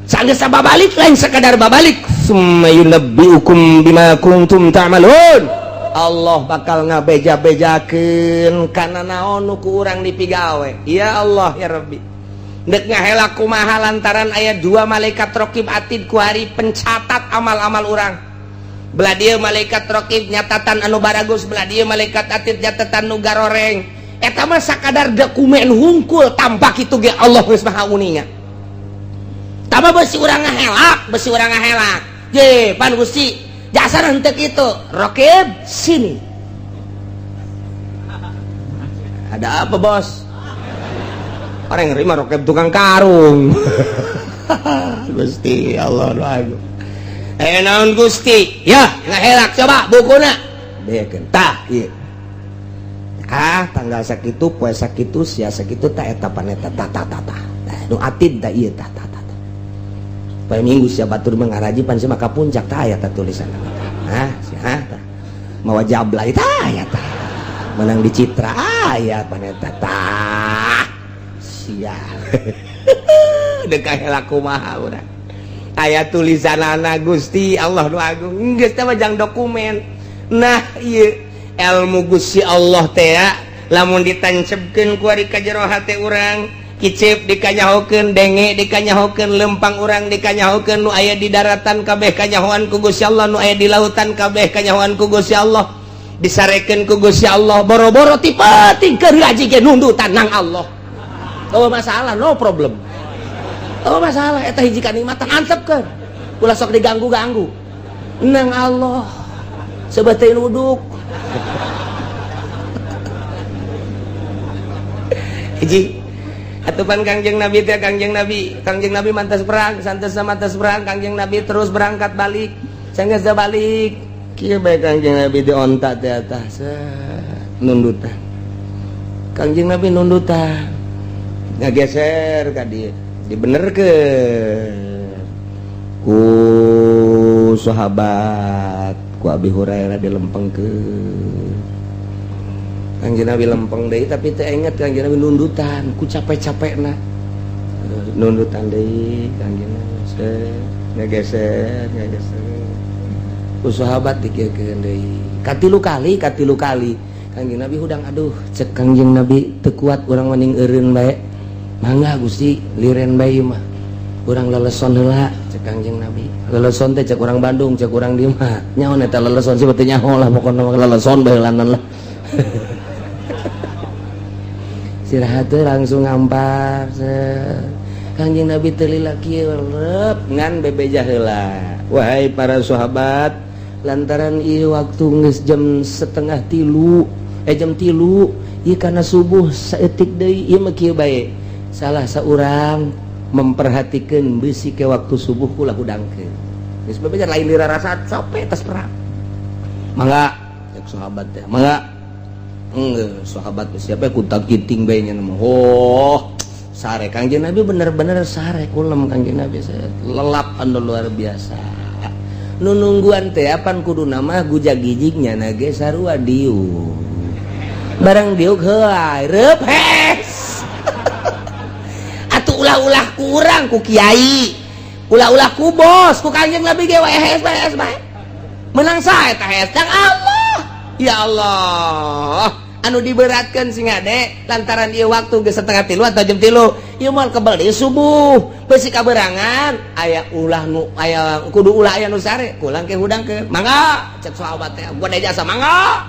[SPEAKER 1] Sanggeus babalik, lain sekadar babalik, summa yunabbiukum bima kuntum ta'malun. Allah bakal ngabeja-bejakeun kana naon nu ku urang dipigawe. Ya Allah, ya Rabbi, dek ngahela kumaha, lantaran aya dua malaikat rokib atid kuari pencatat amal-amal urang. Belah dieu malaikat rokib nyatatan anu baragus, belah dieu malaikat atid nyatatan nu garoreng. Eta mah sakadar dokumen hungkul, tampak itu ge Allah geus maha uninga. Tama besi urang ngahelak, besi urang ngahelak je pan Gusti jasa henteu kitu. "Rokib, sini." "Ada apa, Bos?" Orang nerima rokib tukang karung. Gusti Allah agung. "Eh, naon, Gusti?" "Ya, ngahelak, coba bukuna." Bekeun tah ieu. Ah, tanggal sakitu, poe sakitu, sia sakitu, tah eta paneta, tah tah tah tah. Nu atid tah ieu, tah tah tah. Poe Minggu sia batur mengaraji pan sia maka puncak, tah aya tah tulisan. Hah, sia tah. Mawa jablay tah aya tah. Menang di Citra aya paneta tah. Sia. Dek kahelak kumaha urang. Aya tulisanana Gusti Allah nu agung. Geus teh mah jang dokumen. Nah, ieu ilmu Gusti Allah teh. Lamun ditancepkeun ku ari ka jero hate urang, kicep dikanyahokeun, denge dikanyahokeun, lempang urang dikanyahokeun, nu aya di daratan kabeh kanyahoan ku Gusti Allah, nu aya di lautan kabeh kanyahoan ku Gusti Allah, disarekeun ku Gusti Allah. Boro-boro ti peuting keur ngaji ge nundutan nang Allah. Oh, masalah, no problem. Oh, masalah eta hiji kanikmatan, antepkeun. Ulah sok diganggu-ganggu. Nang Allah sebatin uduk. Hiji atupan Kangjeng Nabi teh, Kangjeng Nabi, Kangjeng Nabi mantas perang, santos mantas perang, Kangjeng Nabi terus berangkat balik. Sanggeus balik, kieu bae Kangjeng Nabi di onta teh atas nundutan. Kangjeng Nabi nundutan. Ngageser ka dieu, dibenerkeun ku sahabat, ku Abi Hurairah dilempengkeun. Kangjeng Nabi lempeng deui, tapi teu inget Kangjeng Nabi nundutan ku capek-capekna. Nundutan deui Kangjeng Nabi, ngageser, ngageser. Ku sahabat dikieukeun deui. Katilu kali, katilu kali. Kangjeng Nabi hudang, aduh, cek Kangjeng Nabi teu kuat urang mending eureun bae. Mangga Gusti, liren bae mah. Urang leleson heula cek Kangjeng Nabi. Leleson teh cek urang Bandung, cek urang dieu mah. Nyaho eta leleson sih teu nyaho lah, pokona mah leleson bae heulanan lah. Istirahat teh langsung ngampar. Kangjeng Nabi teu lila kieu rep ngan bebeja heula. Wahai para sahabat, lantaran ieu waktu geus jam 2:30, jam 3, ieu kana subuh saeutik deui, ieu mah kieu bae. Salah saurang memperhatikan bisi ke waktu subuh ulah hudangkeun. Geus bebeja lain dirarasa capek tas perang. Mangga cek sahabat teh, mangga. Enggak, sahabat siapa kuntak kiting bae nya mah. Oh, sare Kangjeng Nabi bener-bener sare kulem Kangjeng Nabi lelap anu luar biasa. Nu nungguan teh apan kuduna mah gujag-gijig nyana ge sarua diuk. Barang diuk heuay reup hes. Atuh ulah-ulah kurang ku kiai. Ulah-ulah ku bos, ku Kangjeng Nabi ge wae hes bae hes bae. Menang saha eta hes? Kang Allah. Ya Allah. Anu diberatkan sing ade lantaran ieu waktu geus 2:30 atau jam 3 ieu moal kebel deui subuh besi kaberangan aya ulah nu aya kudu ulah aya nu sare kulang ke hudang ke mangga cek sahabat teh gua jasa mangga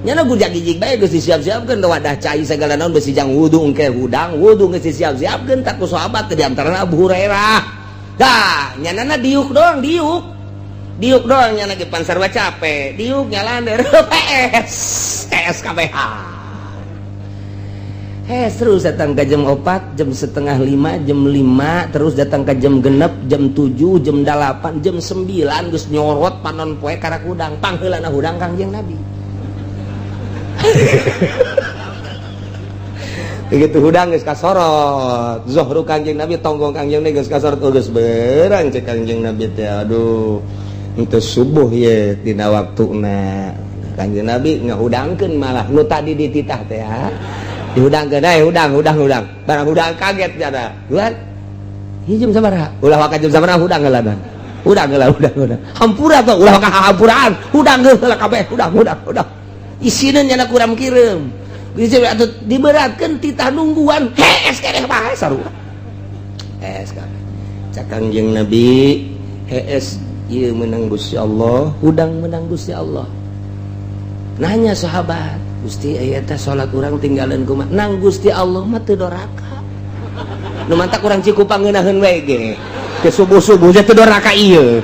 [SPEAKER 1] nyana gujag-gijig bae geus disiap-siapkeun wadah cai segala naon besi jang wudu engke hudang wudu geus disiap-siapkeun tak ku sahabat teh di antarana Abu Hurairah. Dah nyanana diuk doang, diuk diuk doang nyana ge pan sarua capek diuk nyalander PS SKBH. Hes terus datang ke jam 4, jam 4:30, jam 5, terus datang ke jam 6, jam 7, jam 8, jam 9 geus nyorot panon poe karak hudang, pangheulana hudang Kangjeng Nabi. Begitu hudang geus kasorot, zohru Kangjeng Nabi, tonggong Kangjeng Nabi geus kasorot, oh geus berang cek Kangjeng Nabi teh, aduh henteu subuh ye dina waktuna. Kangjeng Nabi ngahudangkeun malah nu tadi dititah teh ya. Dihudangkeun eh hudang hudang hudang. Barang hudang kaget jada. Duan. Hiji jam sabaraha? Ulah waka jam sabaraha hudang heula dan. Hudang heula hudang hudang. Hampura tuh ulah waka hampuraan. Hudang heula kabeh hudang hudang hudang. Isina nyana kuram kireum. Geus atuh diberatkeun titah nungguan. Hees keneh bae sarua. Hees kabeh. Cak Kangjeng Nabi hees ieu menang Gusti Allah, hudang menang Gusti Allah. Nanya sahabat, Gusti aya teh salat urang tinggalan kumaha? Nang Gusti Allah mah teu doraka. Nu mantak urang Cikupa ngeunaheun we ge. Ke subuh-subuh teh teu doraka ieu.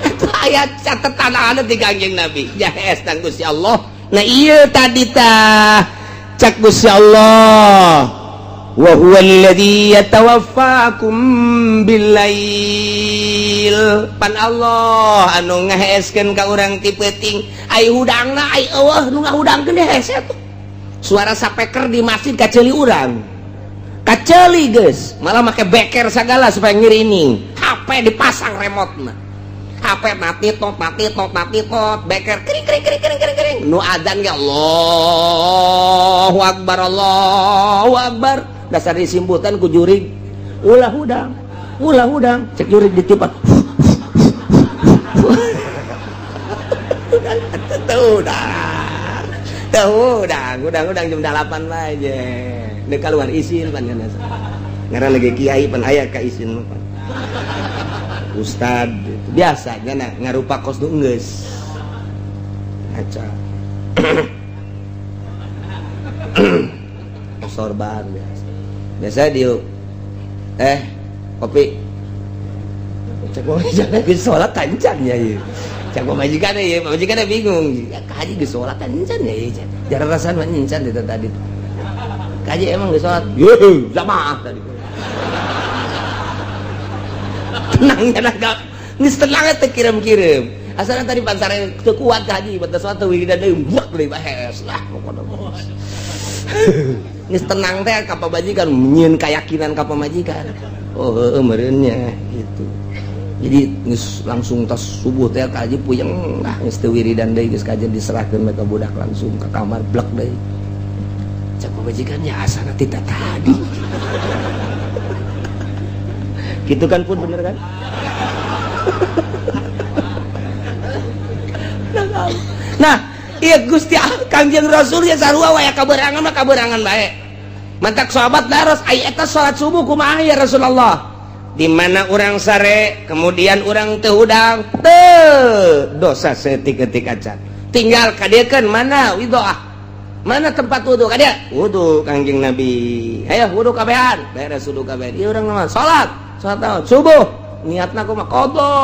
[SPEAKER 1] Eta aya catetan anu ti Kangjeng Nabi. Jahes nang Gusti Allah. Nah ieu tadi tah cak Gusti Allah. Wa huwa alladzi yatawaffakum billail. Pan Allah anu ngaheeskeun ka urang ti peuting, ai hudangna ai eueuh nu ngahudangkeun hese tuh. Suara sapeker di masjid kaceuli urang. Kaceuli geus, malah make beker sagala supaya ngirining. HP dipasang remote-na. HP mati tot mati tot mati tot, beker kering kering kering kering kering kering. Nu adzan ge Allahu akbar Allahu akbar. Dasar disimputan ku jurig. Ulah hudang, ulah hudang, cek jurig ditipan. Hudang. Teu udang, udang udang jam 8 bae je. Deuk kaluar isin pan nya. Ngaran lagi kiai pan aya ka isin mah pan. Ustad biasa nya ngarupa kos nu geus. Aca. Sorban biasa. Biasa diuk. Kopi. Cek majikan geus salat kancan ya ieu. Cek majikan ieu, majikan bingung. Ya kaji geus salat kancan ya ieu. Jarang rasaan mah encan itu tadi. Kaji emang geus salat. Yeuh, jamaah tadi. Tenangnya dah, geus tenang teh kirim-kirim. Asalna tadi pansare teu kuat kaji, batas salat teu wiridan deui, buak deui bahes lah pokona. Geus tenang teh ka pamajikan, nyieun keyakinan ka pamajikan. Oh heueuh meureun nya gitu. Jadi geus langsung tas subuh teh kaji puyeng lah geus teu wiridan deui, geus kaji diserahkeun ka budak langsung ka kamar blek deui. Cek pamajikan ya asana tita tadi. Gitu kan pun bener kan? Nah, iya Gusti Kangjeng Rasul ya sarua wae kaberangan mah kaberangan bae. Mantak sahabat daros ai eta salat subuh kumaha ya Rasulullah? Di mana urang sare, kemudian urang teu hudang, teu dosa saeutik-eutik acan. Tinggal kadiekeun mana widoah. Mana tempat wudu ka dia? Wudu Kangjeng Nabi. Ayo wudu kabehan, beres wudu kabehan. Ieu urang mah salat, salat naon? Subuh. Niatna kumaha? Qada.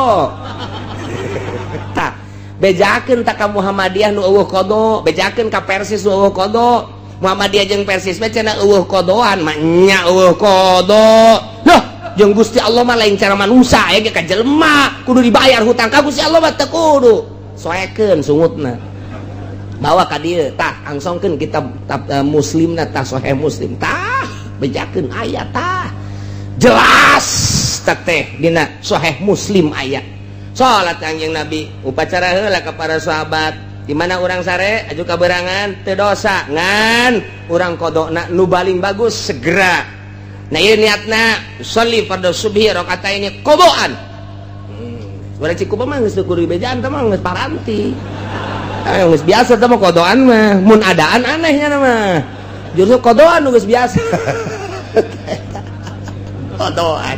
[SPEAKER 1] Tah, bejakeun tak ka Muhammadiyah nu eueuh qada, bejakeun ka Persis nu eueuh qada. Muhammadiyah jeung Persis mah cenah eueuh qadoan, mah nya eueuh qada. Loh, jeung Gusti Allah mah lain cara manusia aya ge ka jelema, kudu dibayar hutang ka Gusti Allah mah teu kudu. Soekeun sungutna. Bawa ka dieu tah angsongkeun kitab Muslimna tah Sahih Muslim tah bejakeun aya tah. Jelas teh dina Sahih Muslim aya. Salat Kangjeng Nabi upacara heula ka para sahabat di mana urang sare aju kaberangan teu dosa ngan urang qadona nu paling bagus segera. Nah ieu niatna sholli fardhu subhi rakaataini qadaan. Urang Cikupa mah geus teu kudu dibejaan teh mah geus paranti. Geus biasa teh mah qadaan mah mun adaan anehnya mah. Justru qadaan nu geus biasa. Qadaan.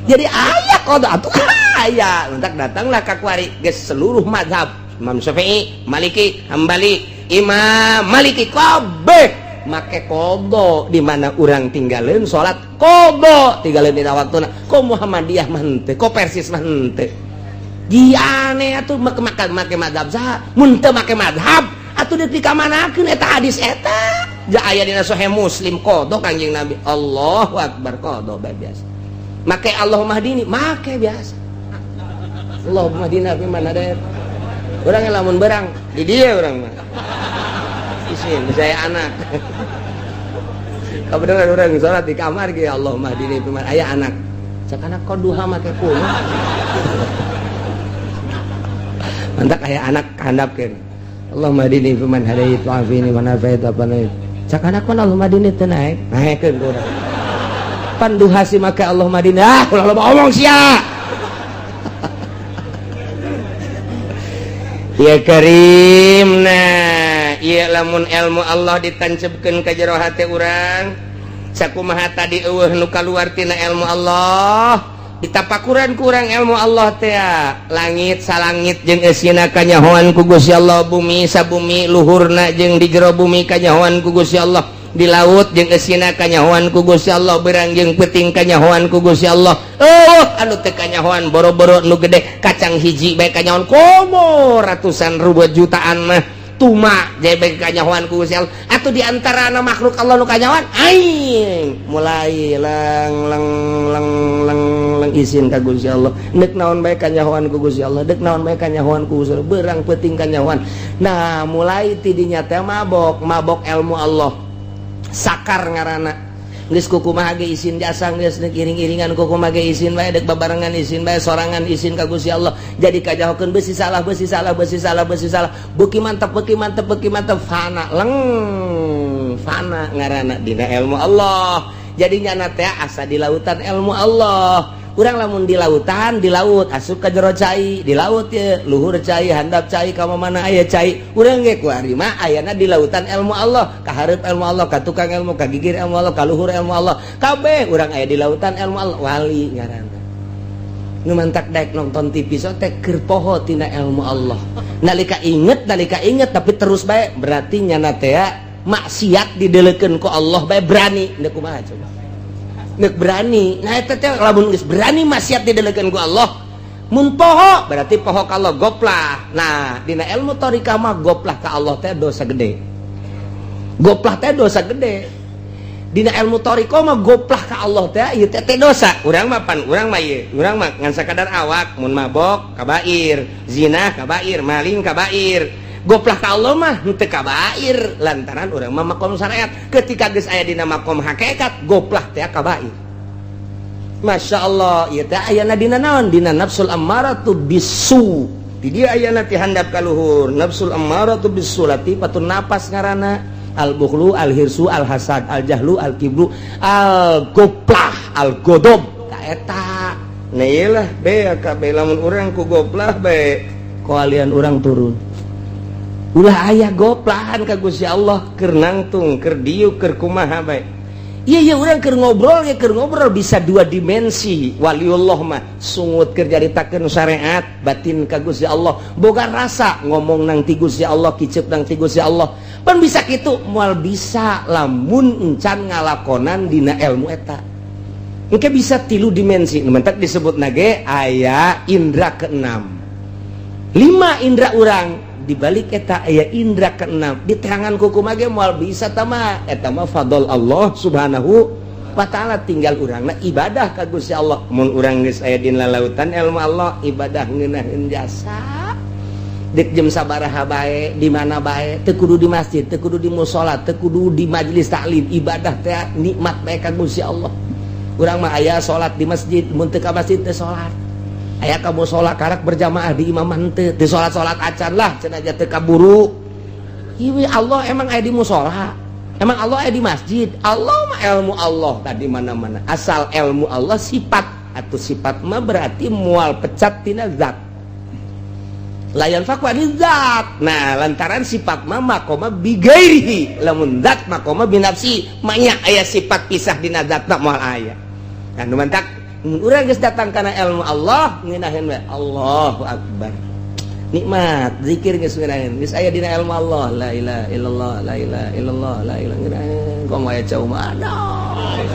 [SPEAKER 1] Jadi aya qada atuh aya. Entak datanglah ka kuari geus seluruh mazhab Imam Syafi'i, Maliki, Hambali, Imam Maliki kabeh make qada di mana urang tinggalin salat qada tinggalin dina waktuna. Ko Muhammadiyah mah henteu, ko Persis mah henteu. Di aneh atuh make mazhab saha? Mun teu make mazhab atuh deuk dikamanakeun eta hadis eta. Ja aya dina Sahih Muslim qada Kangjeng Nabi. Allahu akbar qada bae biasa. Make Allahumma hdini, make biasa. Allahumma hdina fi man hadait. Urang lamun berang di dieu urang mah. Isin saya anak. Kabeneran urang salat di kamar ge Allahumma hdini fi man aya anak. Cak anak kok duha make kumaha. Mantak aya anak handapkeun. Allahumma hdini fi man hadait wa afini man afait apa naik. Cak anak mah Allahumma hdini teu naek. Naekeun ku urang. Panduha si make Allahumma hdini. Ah, ulah loba omong sia. Ya Karim. Nah, ieu lamun ilmu Allah ditancepkeun ka jero hate urang, sakumaha tadi eueuh nu kaluar tina ilmu Allah, ditapakuran kurang ilmu Allah teh langit salangit jeung eusina kanyahoan ku Gusti Allah, bumi sabumi luhurna jeung di jero bumi kanyahoan ku Gusti Allah, di laut jeung eusina kanyahoan ku Gusti Allah, berang jeung peuting kanyahoan ku Gusti Allah. Oh, anu teu kanyahoan boro-boro nu gede kacang hiji bae kanyahoan komo ratusan ribu jutaan mah tuma jebek kanyahoan ku Gusti Allah. Atuh di antara makhluk Allah nu kanyahoan aing mulai lang lang lang lang lang isin ka Gusti Allah. Deuk naon bae kanyahoan ku Gusti Allah, deuk naon bae kanyahoan ku Gusti Allah, berang peuting kanyahoan. Nah, mulai ti dinya teh mabok, mabok ilmu Allah. Sakar ngaranna geus kukumaha ge isin jasa geus deuk iring-iringan kukumaha ge isin bae deuk babarengan isin bae sorangan isin ka Gusti Allah. Jadi kajahokeun beusi salah beusi salah beusi salah beusi salah beuki mantep beuki mantep beuki mantep fana leng fana ngaranna dina ilmu Allah. Jadi nyana teh asa di lautan ilmu Allah. Urang lamun di lautan, di laut asup ka jero cai, di laut ya luhur cai, handap cai, ka mana aya cai. Urang ge kuari mah ayana di lautan ilmu Allah, ka hareup ilmu Allah, ka tukang ilmu, ka gigir ilmu Allah, ka luhur ilmu Allah. Kabeh urang aya di lautan ilmu Allah, wali ngaranna. Nu mantak daek nonton TV so teh keur poho tina ilmu Allah. Nalika inget tapi terus bae, berarti nyana teh maksiat didelekeun ku Allah bae berani. Ndek kumaha coba? Nek berani. Nah, eta teh lamun geus berani maksiat didelekeun ku Allah, mun poho berarti poho ka Allah, goplah. Nah, dina ilmu thariqah mah goplah ka Allah teh dosa gede. Goplah teh dosa gede. Dina ilmu thariqah mah goplah ka Allah teh ieu teh teh dosa. Urang mah pan urang mah ieu, urang mah ngan sakadar awak mun mabok kabair, zina kabair, maling kabair. Goplah ka Allah mah henteu kabair lantaran urang mah makom syariat. Ketika geus aya dina makom hakikat, goplah teh kabair. Masya Allah, ieu teh ayana dina naon? Dina nafsul ammaratu bisu. Di dieu ayana ti handap ka luhur, nafsul ammaratu bisu latifatun nafas ngaranna. Al bukhlu, al hirsu, al hasad, al jahlu, al kibru, al goplah, al godob. Ka eta. Nah ieu lah be kabeh lamun urang ku goplah bae koalian urang turun. Ulah aya goplahan ka Gusti Allah keur nangtung, keur diuk, keur kumaha bae. Iya iya, urang keur ngobrol ya, keur ngobrol bisa dua dimensi. Waliullah mah sungut keur nyaritakeun syariat, batin ka Gusti Allah, boga rasa ngomong nang ti Gusti Allah, kicep nang ti Gusti Allah. Pan bisa kitu? Moal bisa lamun encan ngalakonan dina ilmu eta. Engke bisa tilu dimensi. Nu mentak disebut nage aya indra keenam. Lima indra urang, dibalik eta aya indra keenam. Di tangan kuku mage moal bisa tama eta mah fadl Allah Subhanahu wa Ta'ala. Tinggal urangna ibadah ka Gusti Allah. Mun urang geus aya dina lautan ilmu Allah, ibadah ngeunaheun jasa, dek jam sabaraha bae, di mana bae, teu kudu di masjid, teu kudu di musola, teu kudu di majelis taklim, ibadah teh nikmat bae ka Gusti Allah. Urang mah aya salat di masjid, mun teu ka masjid teu salat. Aya ka musola karak berjamaah, di imam henteu, teu salat-salat acan lah cenah, teu kaburu. Ieu Allah emang aya di musola? Emang Allah aya di masjid? Allah mah ilmu Allah tadi mana-mana. Asal ilmu Allah sifat atau sifat mah berarti mual pecat tina zat, la yanfakku ani zat. Nah, lantaran sifat mah makoma bigairihi, lamun zat makoma binafsi, manya aya sifat pisah dina zat moal aya. Nah, nu mantak mun urang geus datang kana ilmu Allah, ngeunaheun we, Allahu akbar, nikmat zikir geus ngeunaheun, geus aya dina ilmu Allah, la ilaha illallah, la ilaha illallah, la ilaha, ngeunaheun. Komo aya cau mah, aduh,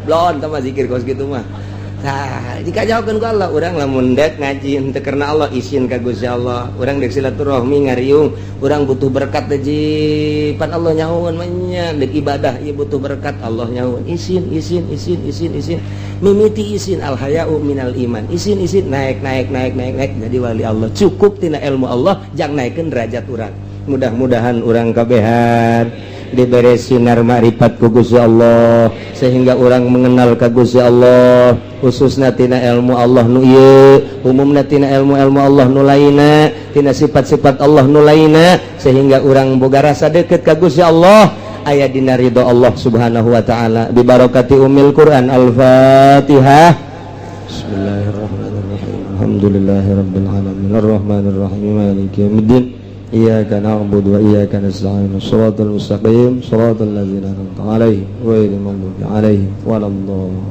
[SPEAKER 1] blon tah mah zikir kos kitu mah. Nah, jika jawabkan ku Allah, urang lamun dek ngaji henteu karena Allah, isin ka Gusti Allah. Urang dek silaturahmi ngariung, urang butuh berkat teh pan Allah nyahoan mah nya, dek ibadah ieu butuh berkat, Allah nyahoan. Isin, isin, isin, isin, isin. Mimiti isin, al haya'u minal iman. Isin, isin, naik, naik, naik, naik, naik jadi wali Allah. Cukup tina ilmu Allah jang naikeun derajat urang. Mudah-mudahan urang kabehan diberi sinar makrifat ku Gusti Allah sehingga orang mengenal ka Gusti Allah, khususna tina ilmu Allah nu ieu, umumna tina ilmu-ilmu Allah nu lainna, tina sifat-sifat Allah nu lainna, sehingga orang boga rasa deket ka Gusti Allah, aya dina ridho Allah Subhanahu wa Ta'ala, bi barakati umil Quran. Al-Fatihah. Bismillahirrahmanirrahim. Alhamdulillahirabbil alamin, arrahmanirrahim, maliki yaumiddin. Iyyaka na'budu wa iyyaka nasta'in. Shiratal mustaqim, shiratal ladzina an'amta 'alaihim, ghairil maghdubi 'alaihim waladdallin.